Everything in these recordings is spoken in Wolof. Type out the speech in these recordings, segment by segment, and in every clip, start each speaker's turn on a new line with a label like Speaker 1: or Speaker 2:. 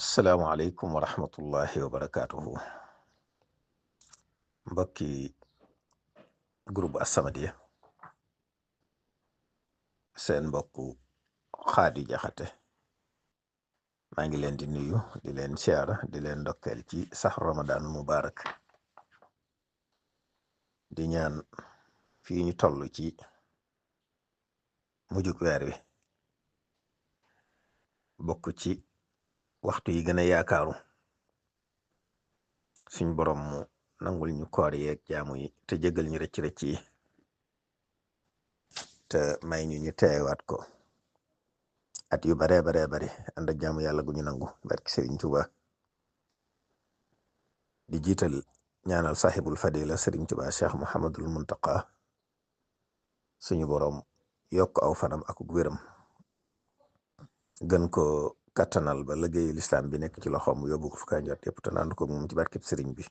Speaker 1: asalaamaaleykum wa rahmatullahi wa barakaatuhu. Mbokki groupe As-Samadiyya, seen mbokku Xaadi Jaxate maa ngi leen di nuyu di leen siyaara di leen ndokkeel ci sax Ramadan mubarak di ñaan fii ñu toll ci mujjug weer wi bokk ci waxtu yi gën a yaakaaru suñ borom mu nangul ñu koor yeeg jaamu yi te jégal ñu rëcc rëcc yi te may ñu teewaat ko at yu baree bari ànd ak jaamu yàlla gu ñu nangu barki Serigne Touba. di jiital ñaanal saaxibul fadila Serigne Touba Cheikh Mouhamadul Muntaqa suñu borom yokk aw fanam ak wéram gën ko kattanal ba liggéeyu lislaam bi nekk ci loxoom mu yóbbu ko fu ka njot yëpp te naan ko moom ci barkeb Serigne bi.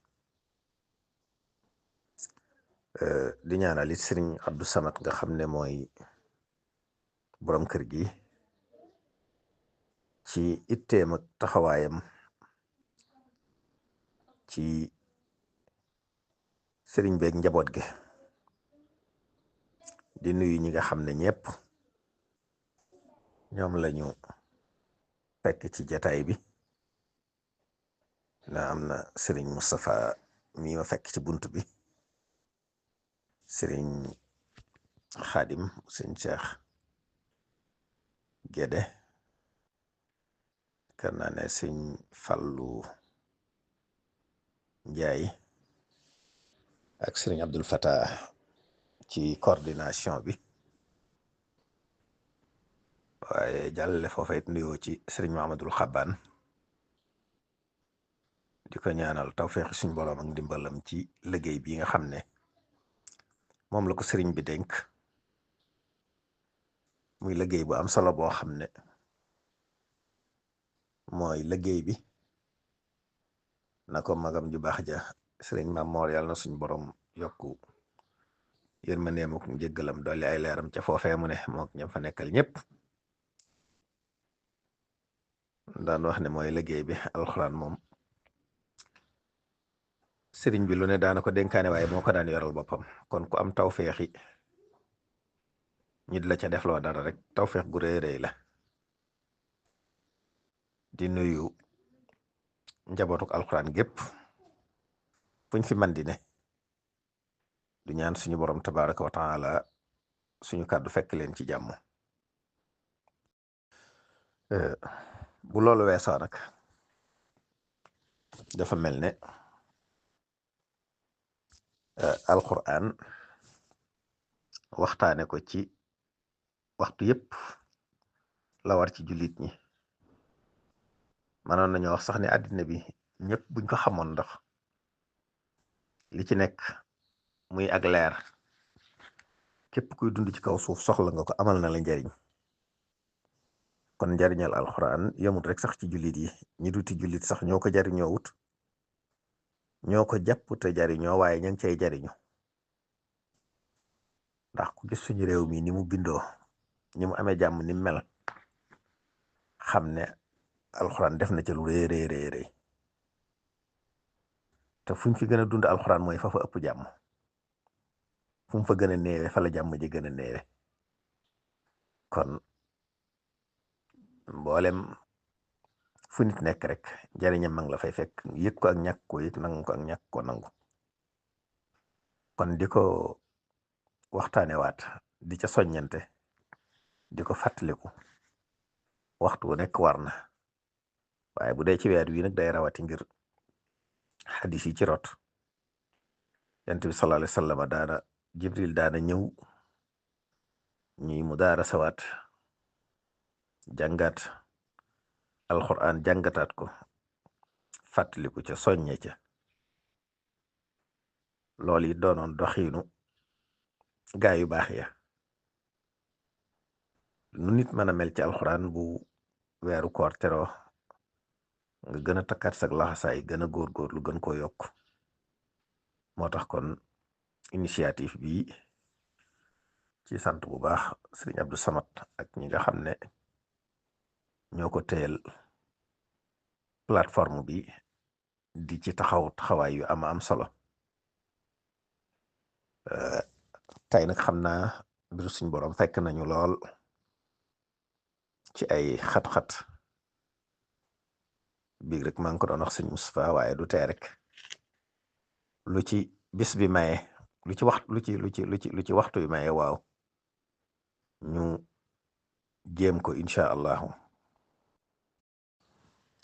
Speaker 1: di ñaanal it Serigne Abdou Samad nga xam ne mooy borom kër gi ci itteem ak taxawaayam ci sëriñ beeg njaboot gi. di nuyu ñi nga xam ne ñëpp ñoom lañu fekk ci jataay bi na am na sëriñ Moustapha mi ma fekk ci bunt bi, sëriñ Xaadim sëriñ Cheikh Gédé, kër naa ne sëriñ Fallu Njaay ak sëriñ Abdul Fatah ci coordination bi, waaye jàllale foofa it nuyoo ci sëriñ Mahamadul Xabbaan di ko ñaanal tawfeexi suñ boroom ak ndimbalam ci liggéey bi nga xam ne moom la ko sëriñ bi dénk, muy liggéey bu am solo boo xam ne mooy liggéey bi na ko magam ju baax ja sëriñ Maam Moor yàlla na suñ borom yokku yërmandeem ak njëggalam dolli ay leeram ca foofee mu ne mook ñam fa nekkal ñëpp daan wax ne mooy liggéey bi alxuraan moom sëriñ bi lu ne daana ko dénkaane waaye moo ko daan yoral boppam, kon ku am tawfeexi ñit la ca defloo dara rek tawfeex gu rëy rëy la. di nuyu njabootuk alxuraan gépp fuñ fi man di ne du ñaan suñu borom tabaraka wa taala suñu kàddu fekk leen ci jàmm. bu loolu weesoo nag dafa mel ne alxuraan waxtaane ko ci waxtu yépp la war ci jullit ñi. manoon nañu wax sax ne àddina bi ñëpp buñ ko xamoon ndax li ci nekk muy ak leer képp kuy dund ci kaw suuf soxla nga ko, amal na la njariñ. kon njariñal alxuraan yemut rek sax ci jullit yi, ñi duti jullit sax ñoo ko jariñoo wut, ñoo ko jàpp te jariñoo, waaye ña ngi cay jariñu. ndax ku gis suñu réew mi ni mu bindoo, ni mu amee jàmm, ni mu mel, xam ne alxuraan def na ca lu rëy rëy rëy te fuñ fi gën a dund alxuraan mooy fa ëpp jàmm, fu mu fa gën a néewe fa la jàmm ji gën a néewe. kon mboolem fu nit nekk rek njariñam mang la fay fekk, yëg ko ak ñàkk ko yëg, nangu ko ak ñàkk ko nangu. kon di ko waxtaane waat, di ca soññante, di ko fàttaliku waxtu wu nekk war na. waaye bu dee ci weer wi nag day rawati ngir xadis yi ci rot. yonent bi sallallahu alayhi wa sallam daana Jibril daana ñëw ñuy mu daara sawaat jàngat alxuraan, jàngataat ko, fàttaliku ca soññe ca. loolu it doonoon doxiinu gaa yu baax ya. nu nit mën a mel ci alxuraan bu weeru koor teroo nga gën a takkaat sag laxasaay, gën a góorgóorlu, gën koo yokk. moo tax kon initiative bi ci sant bu baax sëriñ Abdou Samad ak ñi nga xam ne ñoo ko téyel plateforme bi di ci taxawaay yu am solo tey nag xam naa mbiru suñ borom fekk nañu lool ci ay xat-xat biig rek maa ngi ko doon wax sëñ Moustapha waaye du tee rek lu ci bis bi maye lu ci waxtu bi maye waaw ñu jéem ko incha allahu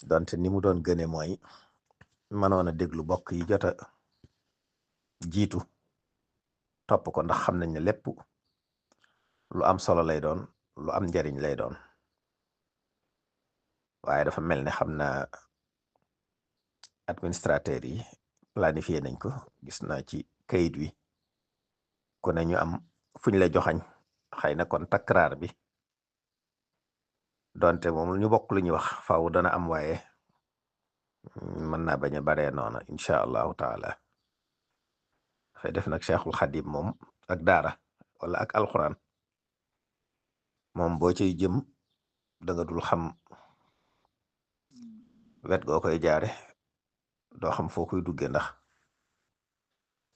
Speaker 1: donte ni mu doon gëne mooy mënoon a déglu bokk yi jota jiitu topp ko ndax xam nañ ne lépp lu am solo lay doon lu am njariñ lay doon waaye dafa mel ne xam naa administrateur yi planifié nañ ko gis naa ci kayit wi ku ne ñu am fuñ la joxañ xëy na kon takraar bi donte moom ñu bokk lu ñuy wax faaw dana am waaye mën naa bañ a baree noona incha allahu taala dafay def nag Cheikhul Xadim moom ak daara wala ak alxuraan moom boo ciy jëm da nga dul xam wet goo koy jaare doo xam foo koy dugge ndax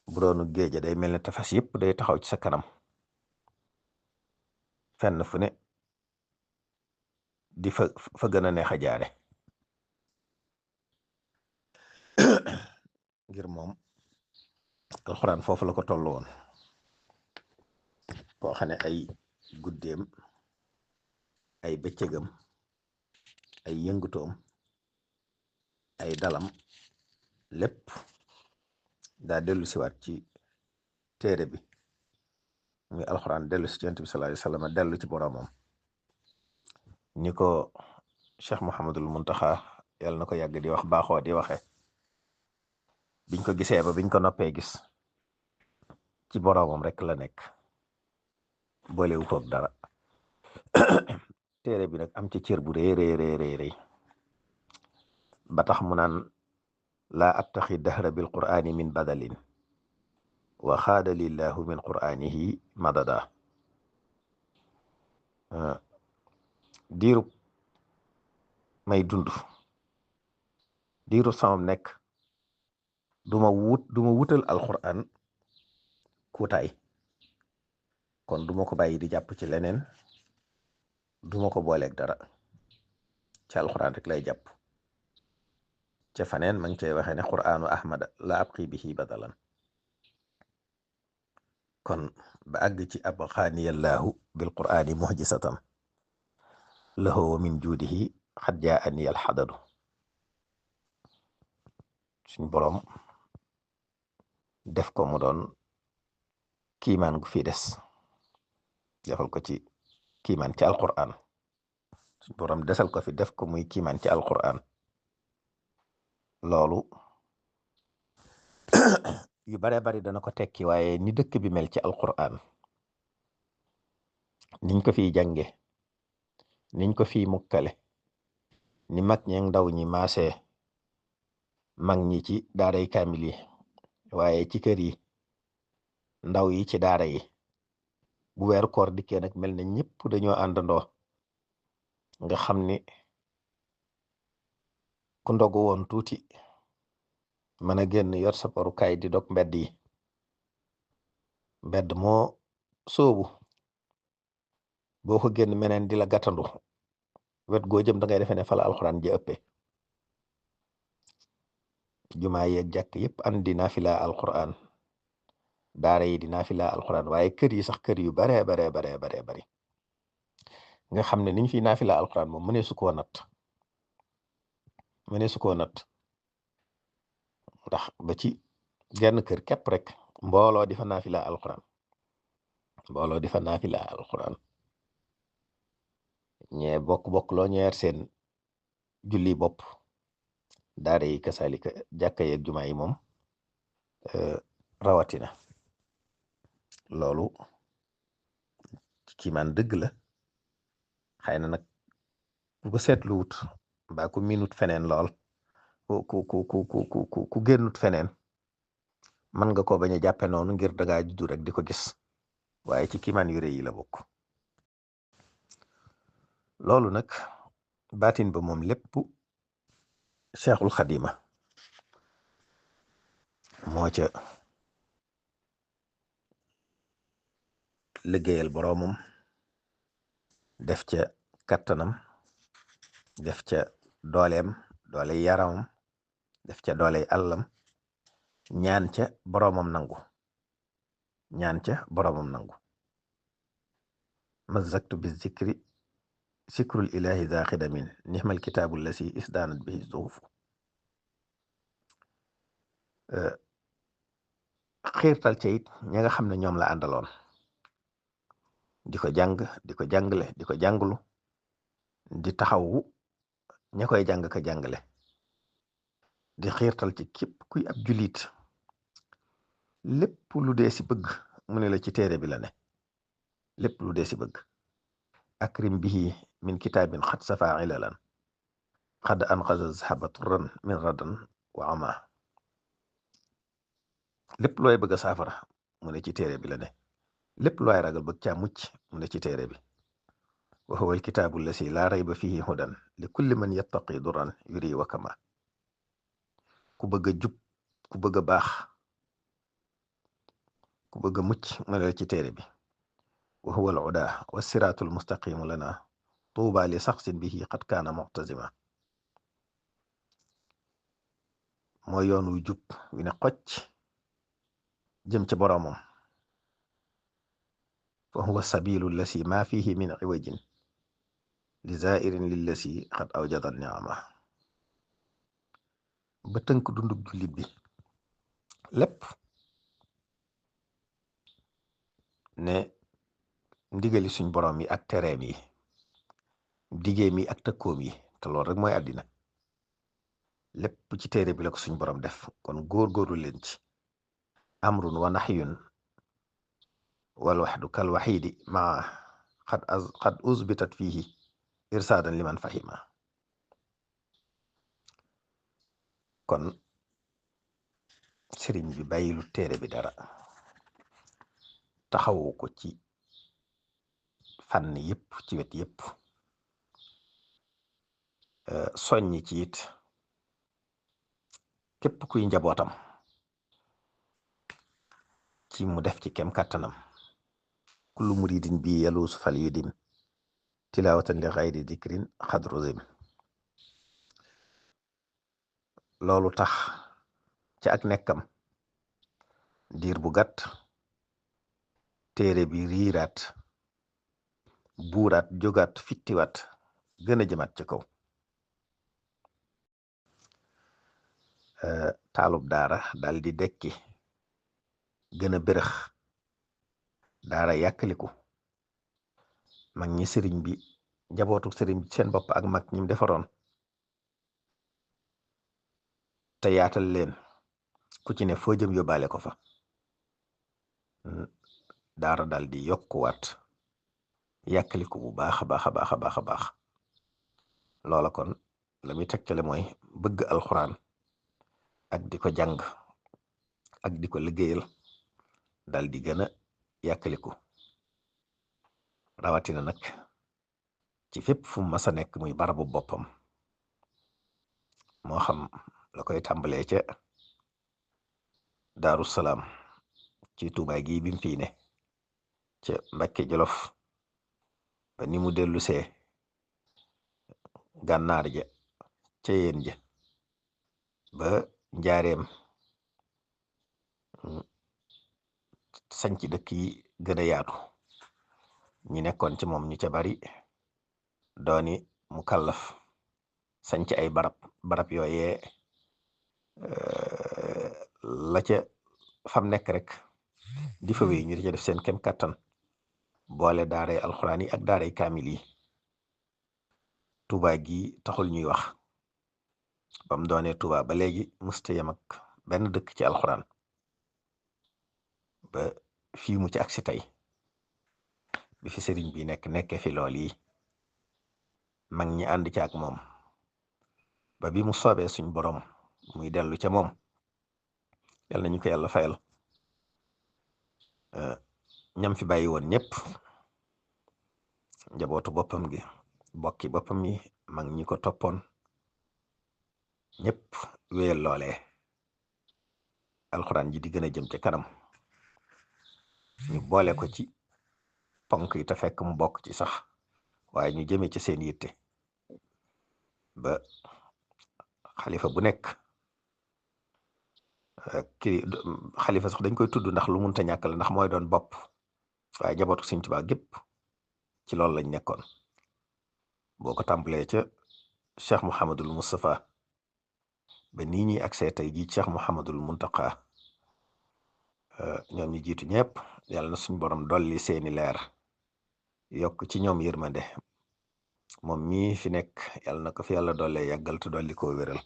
Speaker 1: bu doonu géeja day mel ne tefes yëpp day taxaw ci sa kanam fenn fu ne di fa gën a neex a jaare ngir moom alxuraan foofu la ko toll woon koo xam ne ay guddeem ay bëccëgam ay yëngutoom ay dalam lépp daa dellu siwaat ci téere bi muy alxuraan dellu si yonent bi sallallahu alayhi wasallam dellu ci boromam ni ko Cheikh Mouhamadul Muntaxa yàlla na ko yàgg di wax baaxoo di waxe biñ ko gisee ba biñ ko noppee gis ci boromam rek la nekk boolewu koog dara téere bi nag am ci cër bu rëy ba tax mu naan laa abtaxi dahra bil qur'ani min badalin wa xaada lillahu min qur'anihi madada diiru may dund diiru samam nekk duma wutal alquran kuutaay kon duma ko bàyyi di jàpp ci leneen duma ko booleeg dara ci alquran rek lay jàpp ca faneen ma ngi cay waxee ne qur'anu ahmada la abqi bihi badalan kon ba àgg ci abxaaniyallahu bil qur'ani muhjisatan lahu wa min juudihi xad jaani alxadadu suñ boroom def ko mu doon kiimaan gu fi des defal ko ci kiimaan ci alquran suñ boroom desal ko fi def ko muy kiimaan ci alquran loolu yu bare bari dana ko tekki waaye ni dëkk bi mel ci alquran niñ ko fiy jànge niñ ko fiy mukkale ni mag ñi ndaw ñi maase mag ñi ci daaray kaamil yi waaye ci kër yi ndaw yi ci daara yi bu weeru koor dikkee nag mel na ñëpp dañoo àndandoo nga xam ni ku ndogu woon tuuti mën a génn yor sa parukaay di dog mbedd yi mbedd moo soobu boo ko génn meneen di la gàttandu wet goo jëm da ngay defee ne fa la alxuraan ji ëppee jumaa yeeg jàkk yëpp andi naafila alxuraan daara yi di naafila alxuraan waaye kër yi sax kër yu baree bari nga xam ne niñ fi naafila alxuraan moom mënee su koo natt ndax ba ci genn kër képp rek mbooloo di fa naafila alxuraan ñee bokk loo ñeer seen julli bopp daara yi kasalika jàkka yeeg jumaa yi moom rawatina loolu ci man dëgg la xëy na nag ku ko seetlu wut mbaa ku minut feneen lool ku génnut feneen mën nga ko bañ a jàppe noonu ngir dangaa juddu rek di ko gis waaye ci kiimaan yu rëy yi la bokk loolu nag baatin ba moom lépp Cheikhul Xadima moo ca liggéeyal boroomam, def ca kattanam, def ca dooleem, doole yaramam, def ca doole àllam, ñaan ca boroomam nangu, ñaan ca boroomam nangu. mazaktu bi zikri sikrul ilahi za xidamin nixmal kitaabu lasi isdaanat bihi suhuf. xiirtal ca it ña nga xam ne ñoom la àndaloon di ko jàng di ko jàngale di ko jàngulu di taxawu ña koy jàng ka jàngale, di xiirtal ci képp kuy ab julit lépp lu dee si bëgg mu ne la ci téere bi la ne, lépp lu dee si bëgg. akrim bihi min kitaabin xad safa ilalan xad anqaza zahaba turran min radan wa ama. lépp looy bëgg a saafara mu ne ci téere bi la ne, lépp looy ragal bëgg caa mucc mu ne ci téere bi. wa huwa alkitaabu allasi laa rayba fihi hudan li kulli man yattaqi duran yuri wa kama. ku bëgg a jub, ku bëgg a baax, ku bëgg a mucc mu ne la ci téere bi. wa huwa al uda wa siraatul mustaqimu lana tuuba li saxsin bihi qad kaana muctazima. mooy yoon wu jub wi ne xocc jëm ci boroomam. fa huwa sabilu lasi ma fihi min iwajin li zairin lillasi qad awjada niama. ba tënk dundug jullit bi lépp ne ndigali suñ boroom yi ak tereem yi, digéem yi ak tëkkoom yi, te loolu rek mooy àddina, lépp ci téere bi la ko suñ boroom def. kon góor-góorlu leen ci. amrun wa nahyun wal waxdu kal waxiidi maa xad uzbitat fihi irsaadan liman fahima. kon sëriñ bi bàyyilu téere bi dara, taxawu ko ci fànn yëpp, ci wet yëpp, soññi ci it képp kuy njabootam ci mu def ci kem kàttanam. kullu muridin bi yaluusu fal yudim tilawatan li xayri dikrin xadrozim. loolu tax ci ak nekkam diir bu gàtt téere bi riiraat, buuraat, jógaat, fittiwaat, gën a jëmaat ci kaw. taalub daara dal di dekki, gën a bërëx, daara yàkkaliku. mag ñi sëriñ bi, njabootu sëriñ bi seen bopp ak mag ñim defaroon te yaatal leen, ku ci ne foo jëm yóbbaale ko fa. daara dal di yokkuwaat, yàkkaliku bu baax a baax a baax a baax a baax. loola kon la muy tegtale mooy bëgg alxuraan ak di ko jàng ak di ko liggéeyal dal di gën a yàkkaliku. rawatina nag ci fépp fu mu mas a nekk muy barabu boppam, moo xam la koy tàmbalee ca Daaru Salaam ci Tuubaa gi bi mu fii ne, ca Mbakke Jolof ba ni mu dellusee gànnaar ja ca yéen ja ba njaareem, sanc dëkk yi gën a yaatu. ñi nekkoon ci moom ñu ca bari dooni mu kallaf sanc ay barab yooyee, la ca fam nekk rek di fa wéy ñu di ca def seen kem kàttan, boole daaray alxuraan yi ak daaray kaamil yi. Tuubaa gi taxul ñuy wax, bam doonee Tuubaa ba léegi musta yem ak benn dëkk ci alxuraan ba fii mu ci agsi tey. bi fi sëriñ bi nekke fi lool yi, mag ñi ànd ci ak moom ba bi mu soobee suñ borom muy dellu ca moom. yal nañu ko yàlla fayal. ñam fi bàyyi woon ñëpp, njabootu boppam gi, bokki boppam yi, mag ñi ko toppoon, ñëpp wéyal loolee alxuraan ji di gën a jëm ca kanam ñu boole ko ci ponk yi te fekk mu bokk ci sax waaye ñu jëmee ci seen yitte ba xalifa bu nekk kii xalifa sax dañ koy tudd ndax lu munta ñàkk la ndax mooy doon bopp waaye jabootu Sëñ Tuubaa gépp ci loolu lañ nekkoon boo ko tàmbalee ca Cheikh Mouhamadul Moustapha ba nii ñi ak see tey jii Cheikh Mouhamadul Muntaqa ñoom ñi jiitu ñëpp yàlla na suñ borom dolli seeni leer yokk ci ñoom yërmande moom mii fi nekk yàlla na ko fi yàlla dollee yàggal te dolli koo wéral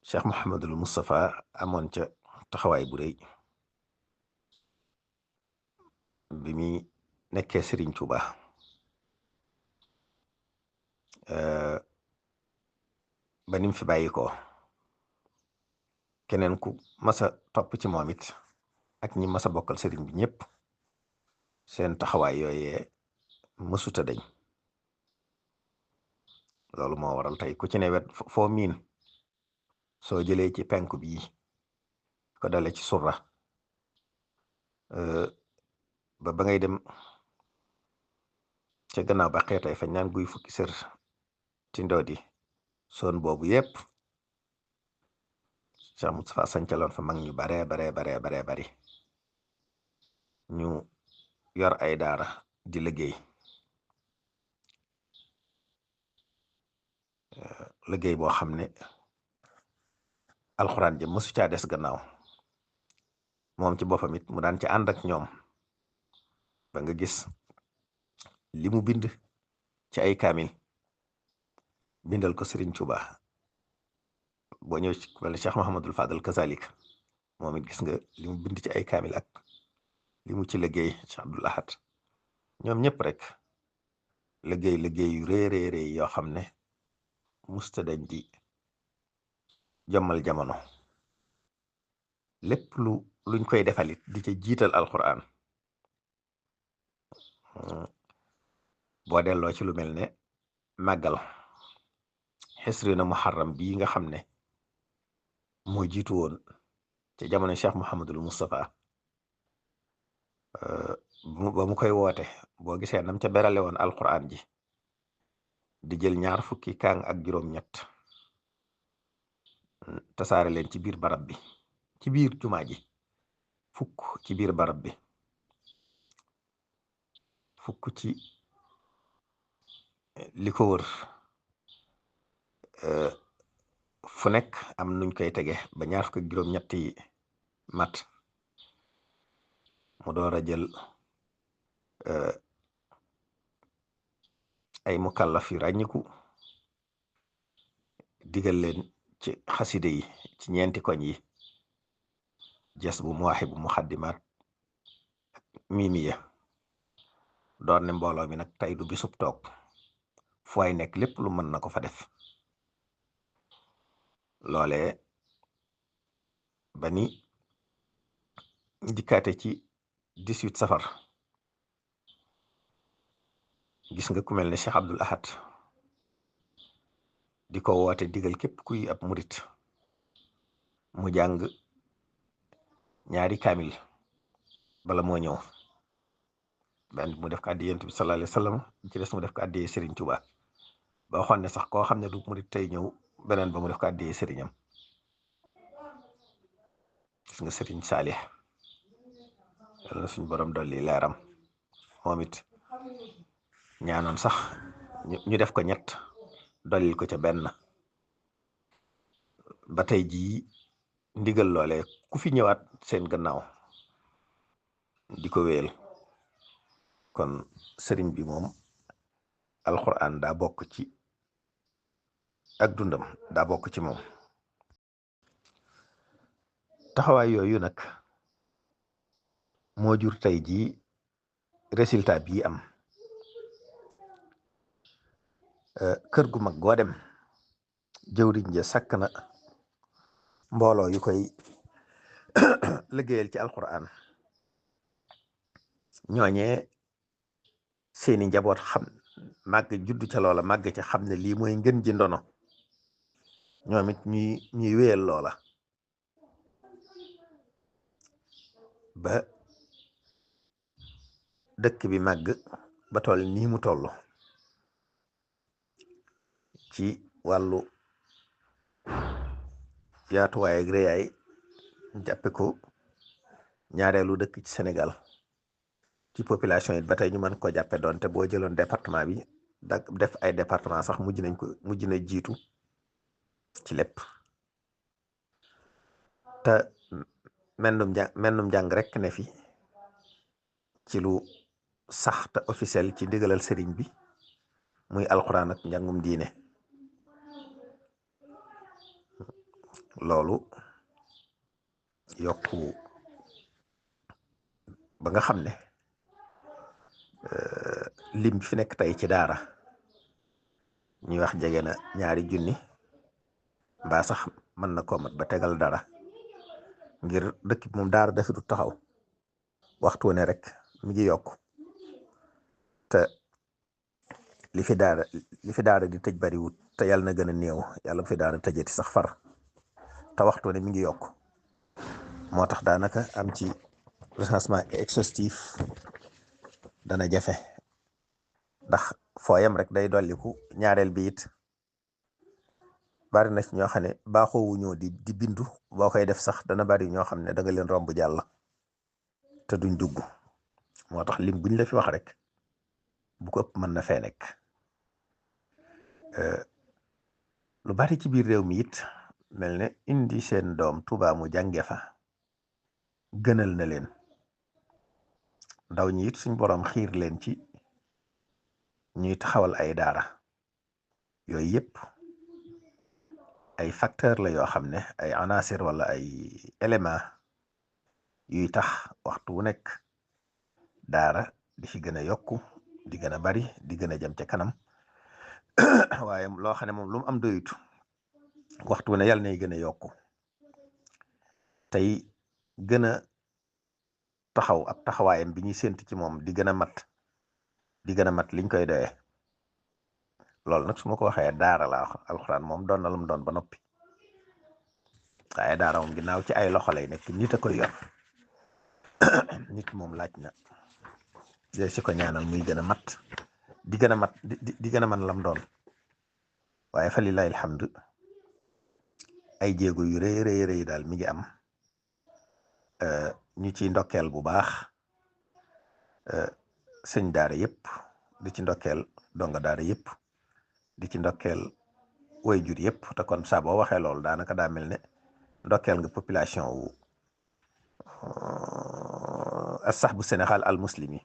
Speaker 1: Cheikh Mouhamadul Moustapha amoon ca taxawaay bu rëy bi muy nekkee Serigne Touba ba nim fi bàyyi ko keneen ku masa topp ci moom it ak ñi masa bokkal Serigne bi ñëpp seen taxawaay yooyee mësuta dañ loolu moo waral tey ku ci ne wet foo miin soo jëlee ci penku bi ko dale ci surra ba ngay dem ca gannaaw ba xeetay fañ naan guy fukki sër ci ndoodi son boobu yépp Cheikh Moustapha sancaloon fa mag ñu baree bari ñu yor ay daara di liggéey boo xam ne alxuraan ja mësu caa des gannaaw moom ci boppam it mu daan ci ànd ak ñoom ba nga gis li mu bind ci ay kaamil bindal ko Serigne Touba boo ñëw ci wala Cheikh Mouhamadul Fadal kazalik moom it gis nga li mu bind ci ay kaamil ak li mu ci liggéey Cheikh Abdoul Ahad ñoom ñëpp rek liggéey yu rëy yoo xam ne musta dañ di jommal jamono lépp luñ koy defalit di ca jiital alquran boo delloo ci lu mel ne màggal xisrina muharram bii nga xam ne moo jiitu woon ca jamono Cheikh Mouhamadul Moustapha ba mu koy woote boo gisee nam ca berale woon alquran ji di jël 20 fukki kaang ak juróom-ñett tasaare leen ci biir barab bi ci biir jumaa ji fukk ci biir barab bi fukk ci li ko wër fu nekk am nuñ koy tege ba 20 fukk ak juróom-ñett yi mat mu door a jël ay mukallaf yu ràññiku digal leen ci xaside yi ci ñeenti koñ yi jas bu muwaahibu muxaddimaat mimiya doon ne mbooloo mi nag tey du bisub toog fu ay nekk lépp lu mën na ko fa def loolee ba ni dikkaate ci 18 safar gis nga ku mel ne Cheikh Abdoul Ahad di ko woote digal képp kuy ab murit mu jàng 2 kaamil bala moo ñëw benn mu def ko addi Yonent bi sallallahu alayhi wa sallam ci des mu def ko addi Serigne Touba ba waxoon ne sax koo xam ne du murit tey ñëw beneen ba mu def ko addi Serignam gis nga Serigne Saalih yàlla na suñu borom dolli leeram moom it ñaanoon sax ñu def ko 3 dollil ko ca benn ba tey jii ndigal loole ku fi ñëwaat seen gannaaw di ko wéyal kon sëriñ bi moom alxuraan daa bokk ci ak dundam daa bokk ci moom taxawaay yooyu nag moo jur tey jii résultat bii am kër gu mag goo dem jëwriñ ja sàkk na mbooloo yu koy liggéeyal ci alquran ñooñee seeni njaboot xam màgg juddu ca loola màgg ca xam ne lii mooy ngën ji ndono ñoom it ñuy wéyal loola ba dëkk bi màgg ba toll nii mu toll ci wàllu yaatuwaay ak réyaay jàppe ko ñaareelu dëkk ci Sénégal ci population it ba tey ñu mën ko jàppe doon te boo jëloon département bi def ay département sax mujj na jiitu ci lépp te mennum njàng rek ne fi ci lu sax te officiel ci ndigalal sëriñ bi muy alxuraan ak njàngum diine loolu yokku ba nga xam ne lim bi fi nekk tey ci daara ñuy wax jege na 2 junni mbaa sax mën na ko mat ba tegal dara ngir dëkk bi moom daara dafa du taxaw waxtu ne rek mi ngi yokk te li fi daara di tëj bariwut te yàlla na gën a néew yàlla bu fi daara tëjati sax far te waxtu ne mi ngi yokk moo tax daanaka am ci recensement exhaustif dana jafe ndax fooyam rek day dolliku ñaareel bi it bari na ci ñoo xam ne baaxoowu ñoo di bindu boo koy def sax dana bari ñoo xam ne da nga leen romb jàll te duñ dugg moo tax lim buñ la fi wax rek bu ko ëpp mën na fee nekk lu bari ci biir réew mi it mel ne indi seen doom Tuubaa mu jànge fa gënal na leen ndaw ñi it suñ boroom xiir leen ci ñuy taxawal ay daara yooyu yëpp ay facteur la yoo xam ne ay anasir wala ay élément yuy tax waxtu wu nekk daara di fi gën a yokku di gën a bari di gën a jëm ca kanam waaye loo xam ne moom lu mu am doyut waxtu wu ne yàlla nay gën a yokku tey gën a taxaw ab taxawaayam bi ñuy séntu ci moom di gën a mat liñ koy doyee loolu nag su ma ko waxee daara laa wax alxuraan moom doon na lu mu doon ba noppi waaye daara moom ginnaaw ci ay loxo lay nekk nit a koy yor nit moom laaj na si ko ñaanal muy gën a mat di gën a man lam doon waaye fa lillahi alhamdu ay jéego yu rëy rëy daal mi ngi am ñu ci ndokkeel bu baax sëñ daara yëpp di ci ndokkeel donga daara yëpp di ci ndokkeel way jur yëpp te kon saa boo waxee loolu daanaka daa mel ne ndokkeel nga population wu sax bu Sénégal al muslimi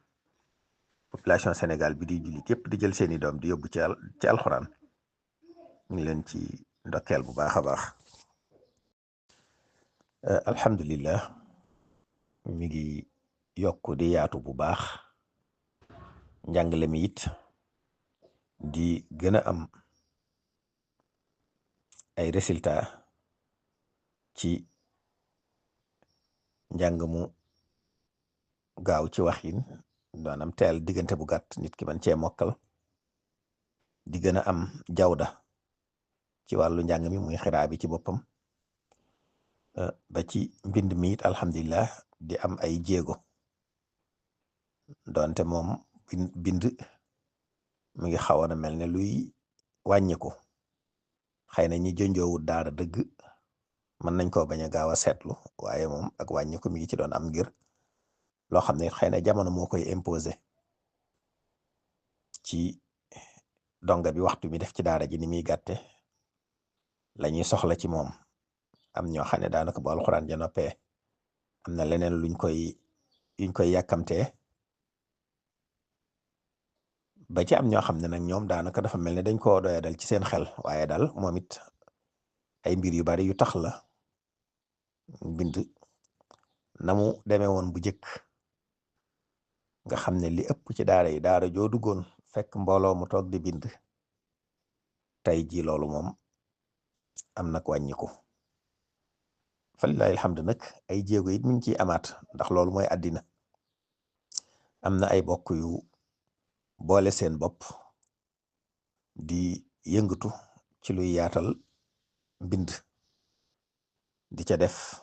Speaker 1: population Sénégal bi di jullit yëpp di jël seeni doom di yóbbu ci alxuraan ñu ngi leen ci ndokkeel bu baax a baax alhamdulillah mi ngi yokk di yaatu bu baax njàngale mi it di gën a am ay résultats ci njàng mu gaaw ci waxin maanaam teel diggante bu gàtt nit ki man cee mokkal di gën a am jawda ci wàllu njàng mi muy xiraa bi ci boppam ba ci mbind mi it alhamdulilah di am ay jéego doonte moom bind mi ngi xawoon a mel ne luy wàññiku xëy na ñi jonjoowut daara dëgg mën nañ koo bañ a gaaw a seetlu waaye moom ak wàññiku mi ngi ci doon am ngir loo xam ne xëy na jamono moo koy imposé ci donga bi waxtu mi def ci daara ji ni muy gàtte lañuy soxla ci moom am ñoo xam ne daanaka bu alxuraan ja noppee am na leneen yuñ koy yàkkamtee ba ci am ñoo xam ne nag ñoom daanaka dafa mel ne dañ koo doya dal ci seen xel waaye daal moom it ay mbir yu bari yu tax la bind na mu demee woon bu jëkk nga xam ne li ëpp ci daara yi daara joo duggoon fekk mbooloo mu toog di bind tey ji loolu moom am nag wàññiku fa lillahi alhamdu nag ay jéego it mi ngi ciy amaat ndax loolu mooy àddina am na ay bokk yu boole seen bopp di yëngatu ci luy yaatal mbind, di ca def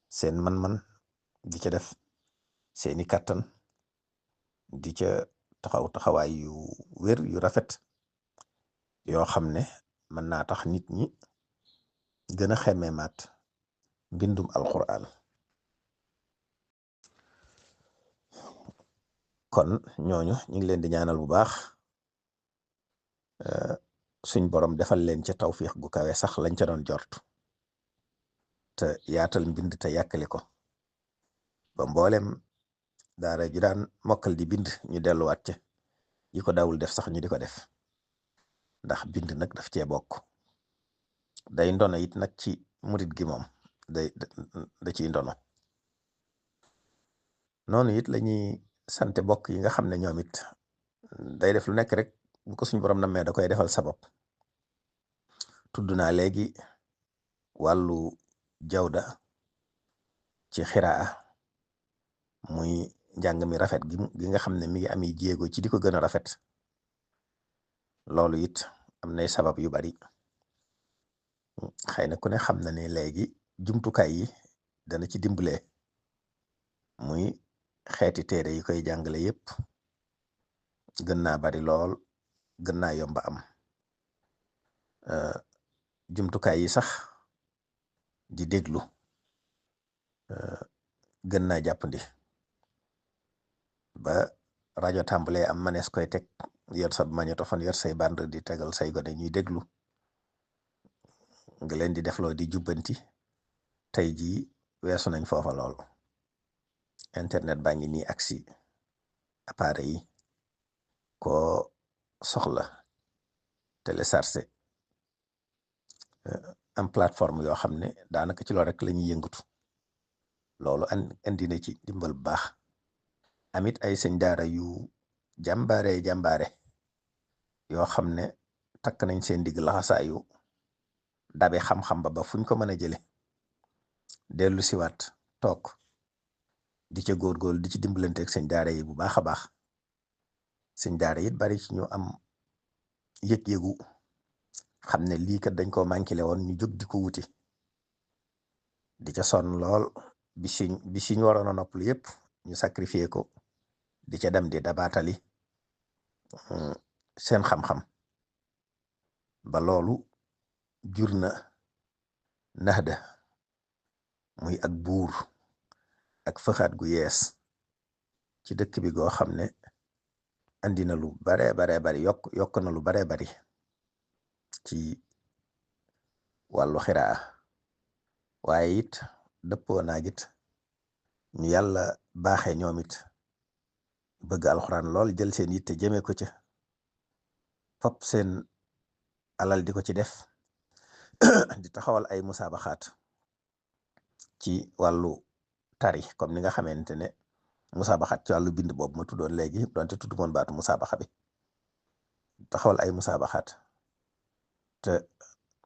Speaker 1: seen man-man, di ca def seeni kàttan, di ca taxawaay yu wér yu rafet yoo xam ne mën naa tax nit ñi gën a xemmeemaat mbindum alquran. kon ñooñu ñu ngi leen di ñaanal bu baax suñ borom defal leen ca tawfiix gu kawe sax lañ ca doon jort te yaatal mbind te yàkkali ko ba mboolem daara ju daan mokkal di bind ñu delluwaat ca yi ko daawul def sax ñu di ko def, ndax bind nag daf cee bokk. day ndono it nag ci murit gi moom da ciy ndono. noonu it lañuy sante bokk yi nga xam ne ñoom it day def lu nekk rek bu ko suñu borom nammee da koy defal sabab. tudd naa léegi wàllu jawda ci xiraa, muy njàng mi rafet gi nga xam ne mi ngi ami jéego ci di ko gën a rafet. loolu it am nay sabab yu bari. xëy na ku ne xam na ne léegi jumtukaay yi dana ci dimbale, muy xeeti téere yi koy jàngale yépp gën naa bari lool, gën naa yomba am. jumtukaay yi sax di déglu gën naa jàppandi ba rajo tàmbalee am manees koy teg yor sa magnétophone yor say bande di tegal say gone ñuy déglu, nga leen di defloo di jubbanti. tey jii weesu nañ foofa lool. internet baa ngi nii ak si appareil yi ko soxla téléchargé am plateforme yoo xam ne daanaka ci loolu rek la ñuy yëngatu. loolu andi na ci dimbal bu baax. amit ay sëñ daara yu jàmbaare yoo xam ne takk nañ seen digg laxasaayu dabe xam-xam ba fuñ ko mën a jële dellu siwaat toog di ca góorgóorlu di ci dimbalanteeg sëñ daara yi bu baax a baax. sëñ daara it bari ci ñu am yëg-yëgu xam ne lii kat dañ koo manqué woon ñu jóg di ko wuti di ca sonn lool. bi siñ waroon a noppalu yépp ñu sacrifié ko di ca dem di dabaatali seen xam-xam ba loolu jur na naxda, muy ak buur ak fëxaat gu yees ci dëkk bi goo xam ne andi na lu baree bari yokk na lu baree bari ci wàllu xiraa. waaye it dëppoo naag it ñu yàlla baaxee ñoom it bëgg alxuraan lool jël seen yitte jëmee ko ca fop seen alal di ko ci def di taxawal ay musaabaxaat ci wàllu tari, comme ni nga xamante ne musaabaxaat ci wàllu bind boobu ma tuddoon léegi donte tudd moon baatu musaabaxa bi. taxawal ay musaabaxaat te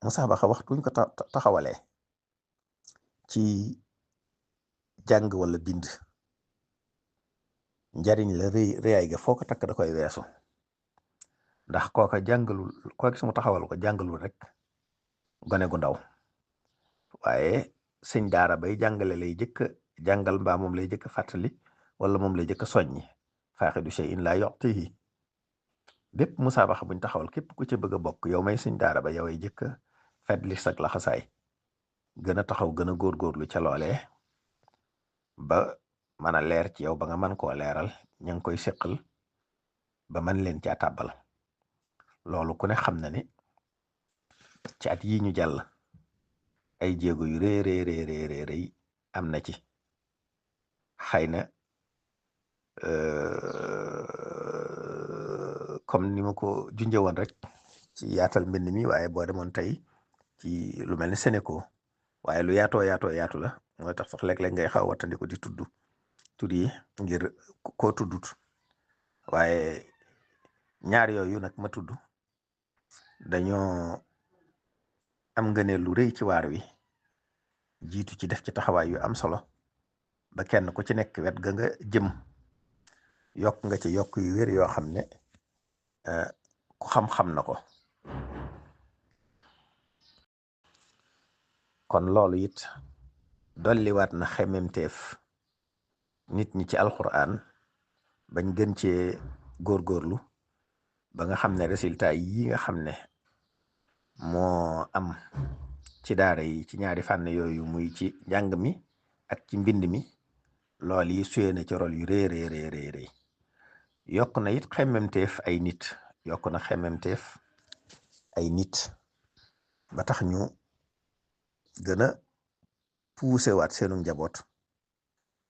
Speaker 1: musaabaxa waxtuñ ko taxawalee ci jàng wala bind njariñ la rëyaay ga foo ko takk da koy weesu. ndax kooka jàngalul koo gis mu taxawal ko jàngalul rek gone gu ndaw, waaye sëñ daara bay jàngale lay jëkk jàngal mbaa moom lay jëkk fàttali wala moom lay jëkk soññi. faaxidu shay'in laa yu'tihi. bépp musaabaxa buñ taxawal képp ku ci bëgg a bokk yow may sëñ daara ba yow ay jëkk fetli sak laxasaay gën a taxaw gën a góorgóorlu ca loolee ba mën a leer ci yow ba nga mën koo leeral ña ngi koy séqal ba mën leen caa tàbbal. loolu ku ne xam na ni ci at yi ñu jàll ay jéego yu rëy am na ci. xëy na comme ni ma ko junjee woon rek ci yaatal mbind mi, waaye boo demoon tey ci lu mel ni Sénégal waaye lu yaatu la mooy tax sax léeg-léeg ngay xaw wattandiku di tudd tur yi ngir koo tuddut. waaye ñaar yooyu nag ma tudd dañoo am ngëneel lu rëy ci waar wi, jiitu ci def ci taxawaay yu am solo ba kenn ku ci nekk wet ga nga jëm yokk nga ci yokk yu wér yoo xam ne ku xam-xam na ko. kon loolu it dolliwaat na xemmemteef nit ñi ci alquran bañ gën cee góorgóorlu ba nga xam ne résultat yi nga xam ne moo am ci daara yi ci ñaari fànn yooyu muy ci njàng mi ak ci mbind mi lool yi suyee na ci rôle yu rëy yokk na it xemmemteef ay nit yokk na xemmemteef ay nit ba tax ñu gën a puuse waat seenu njaboot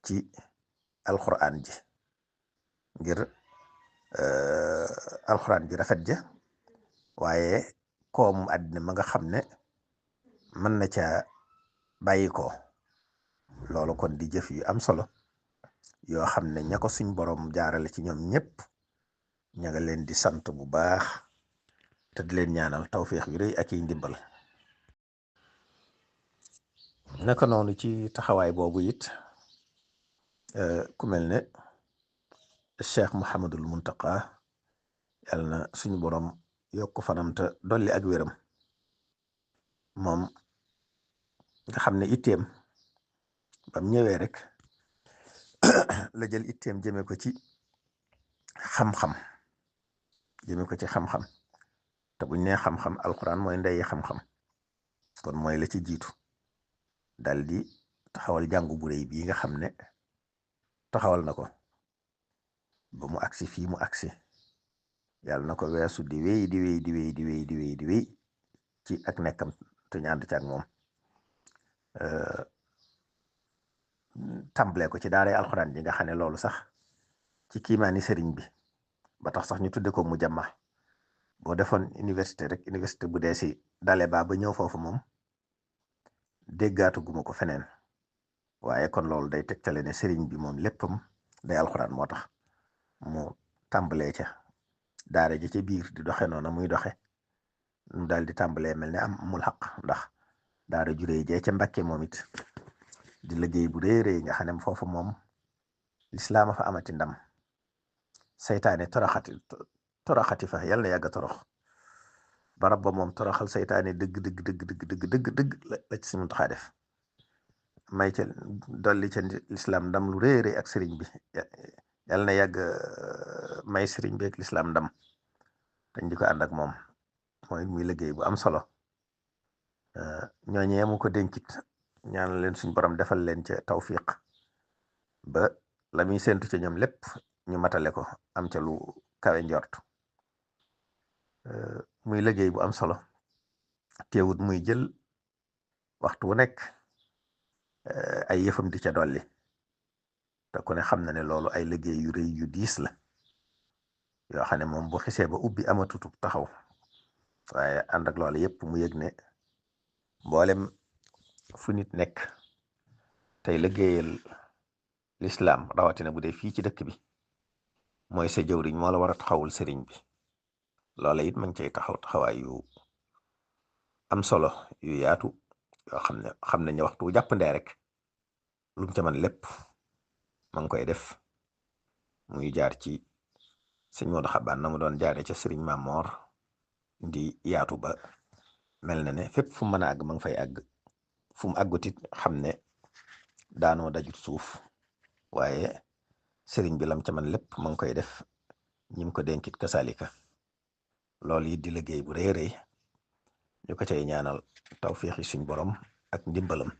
Speaker 1: ci alxuraan ji ngir alxuraan ji rafet ja waaye koom àddina ma nga xam ne mën na ca bàyyi ko loolu kon di jëf yu am solo yoo xam ne ña ko suñ borom jaarale ci ñoom ñëpp ña nga leen di sant bu baax te di leen ñaanal tawféex yu rëy ak i ndimbal. naka noonu ci taxawaay boobu it ku mel ne Cheikh Mouhamadul Muntaqa yàlla na suñu borom yokk fanam te dolli ak wéram moom nga xam ne itteem bam ñëwee rek la jël itteem jëme ko ci xam-xam te buñ nee xam-xam alquran mooy ndeyi xam-xam kon mooy la ci jiitu dal di taxawal jàngu bu réy bii nga xam ne taxawal na ko ba mu agsi fii mu agsi yàlla na ko weesu di wéy ci ak nekkam te ñu ànd ci ak moom tàmbalee ko ci daaray alxuraan ji nga xam ne loolu sax ci kiimaani sëriñ bi ba tax sax ñu tudde ko mu jàmma boo defoon université rek université bu dee si dale ba ñëw foofu moom déggaatu guma ko feneen waaye kon loolu day tegtale ne sëriñ bi moom léppam day alxuraan moo tax mu tàmbalee ca daara ji ca biir di doxe noona muy doxe mu daal di tàmbalee mel ne amul xaq ndax daara juree jee ca Mbàkke moom it di liggéey bu réy nga xam ne foofu moom lislaama fa amati ndam saytaane toroxati fa yàlla na yàgg a torox barab ba moom toroxal saytaane dëgg la ci si Muntaxa def may ca dolli ca lislaam ndam lu réy ak sëriñ bi yàlla na yàgg may sëriñ bi ak lislaam ndam dañ di ko ànd ak moom mooy muy liggéey bu am solo ñooñee mu ko dénkit ñaanal leen suñ borom defal leen ca tawfiq ba la muy séntu ca ñoom lépp ñu matale ko am ca lu kawe njort muy liggéey bu am solo teewut muy jël waxtu wu nekk ay yëfam di ca dolli te ku ne xam na ne loolu ay liggéey yu rëy yu diis la yoo xam ne moom bu xisee ba ubbi amatutu taxaw waaye ànd ak loolu yëpp mu yëg ne mboolem fu nit nekk tey liggéeyal lislaam rawatina bu dee fii ci dëkk bi mooy sa jëwriñ moo la war a taxawul sëriñ bi loola it ma ngi cay taxawaay yu am solo yu yaatu yoo xam ne waxtu jàppandee rek lu mu ca man lépp ma ngi koy def muy jaar ci sëñ Modou Xabaan na mu doon jaare ca sëriñ Mamor di yaatu ba mel na ne fépp fu mu mën a àgg ma ngi fay àgg fu mu àggutit xam ne daanoo dajut suuf waaye sëriñ bi lam ca man lépp ma ngi koy def ñim ko dénkit kasalika loolu it di liggéey bu rëy ñu ko cay ñaanal tawfiixi suñ borom ak ndimbalam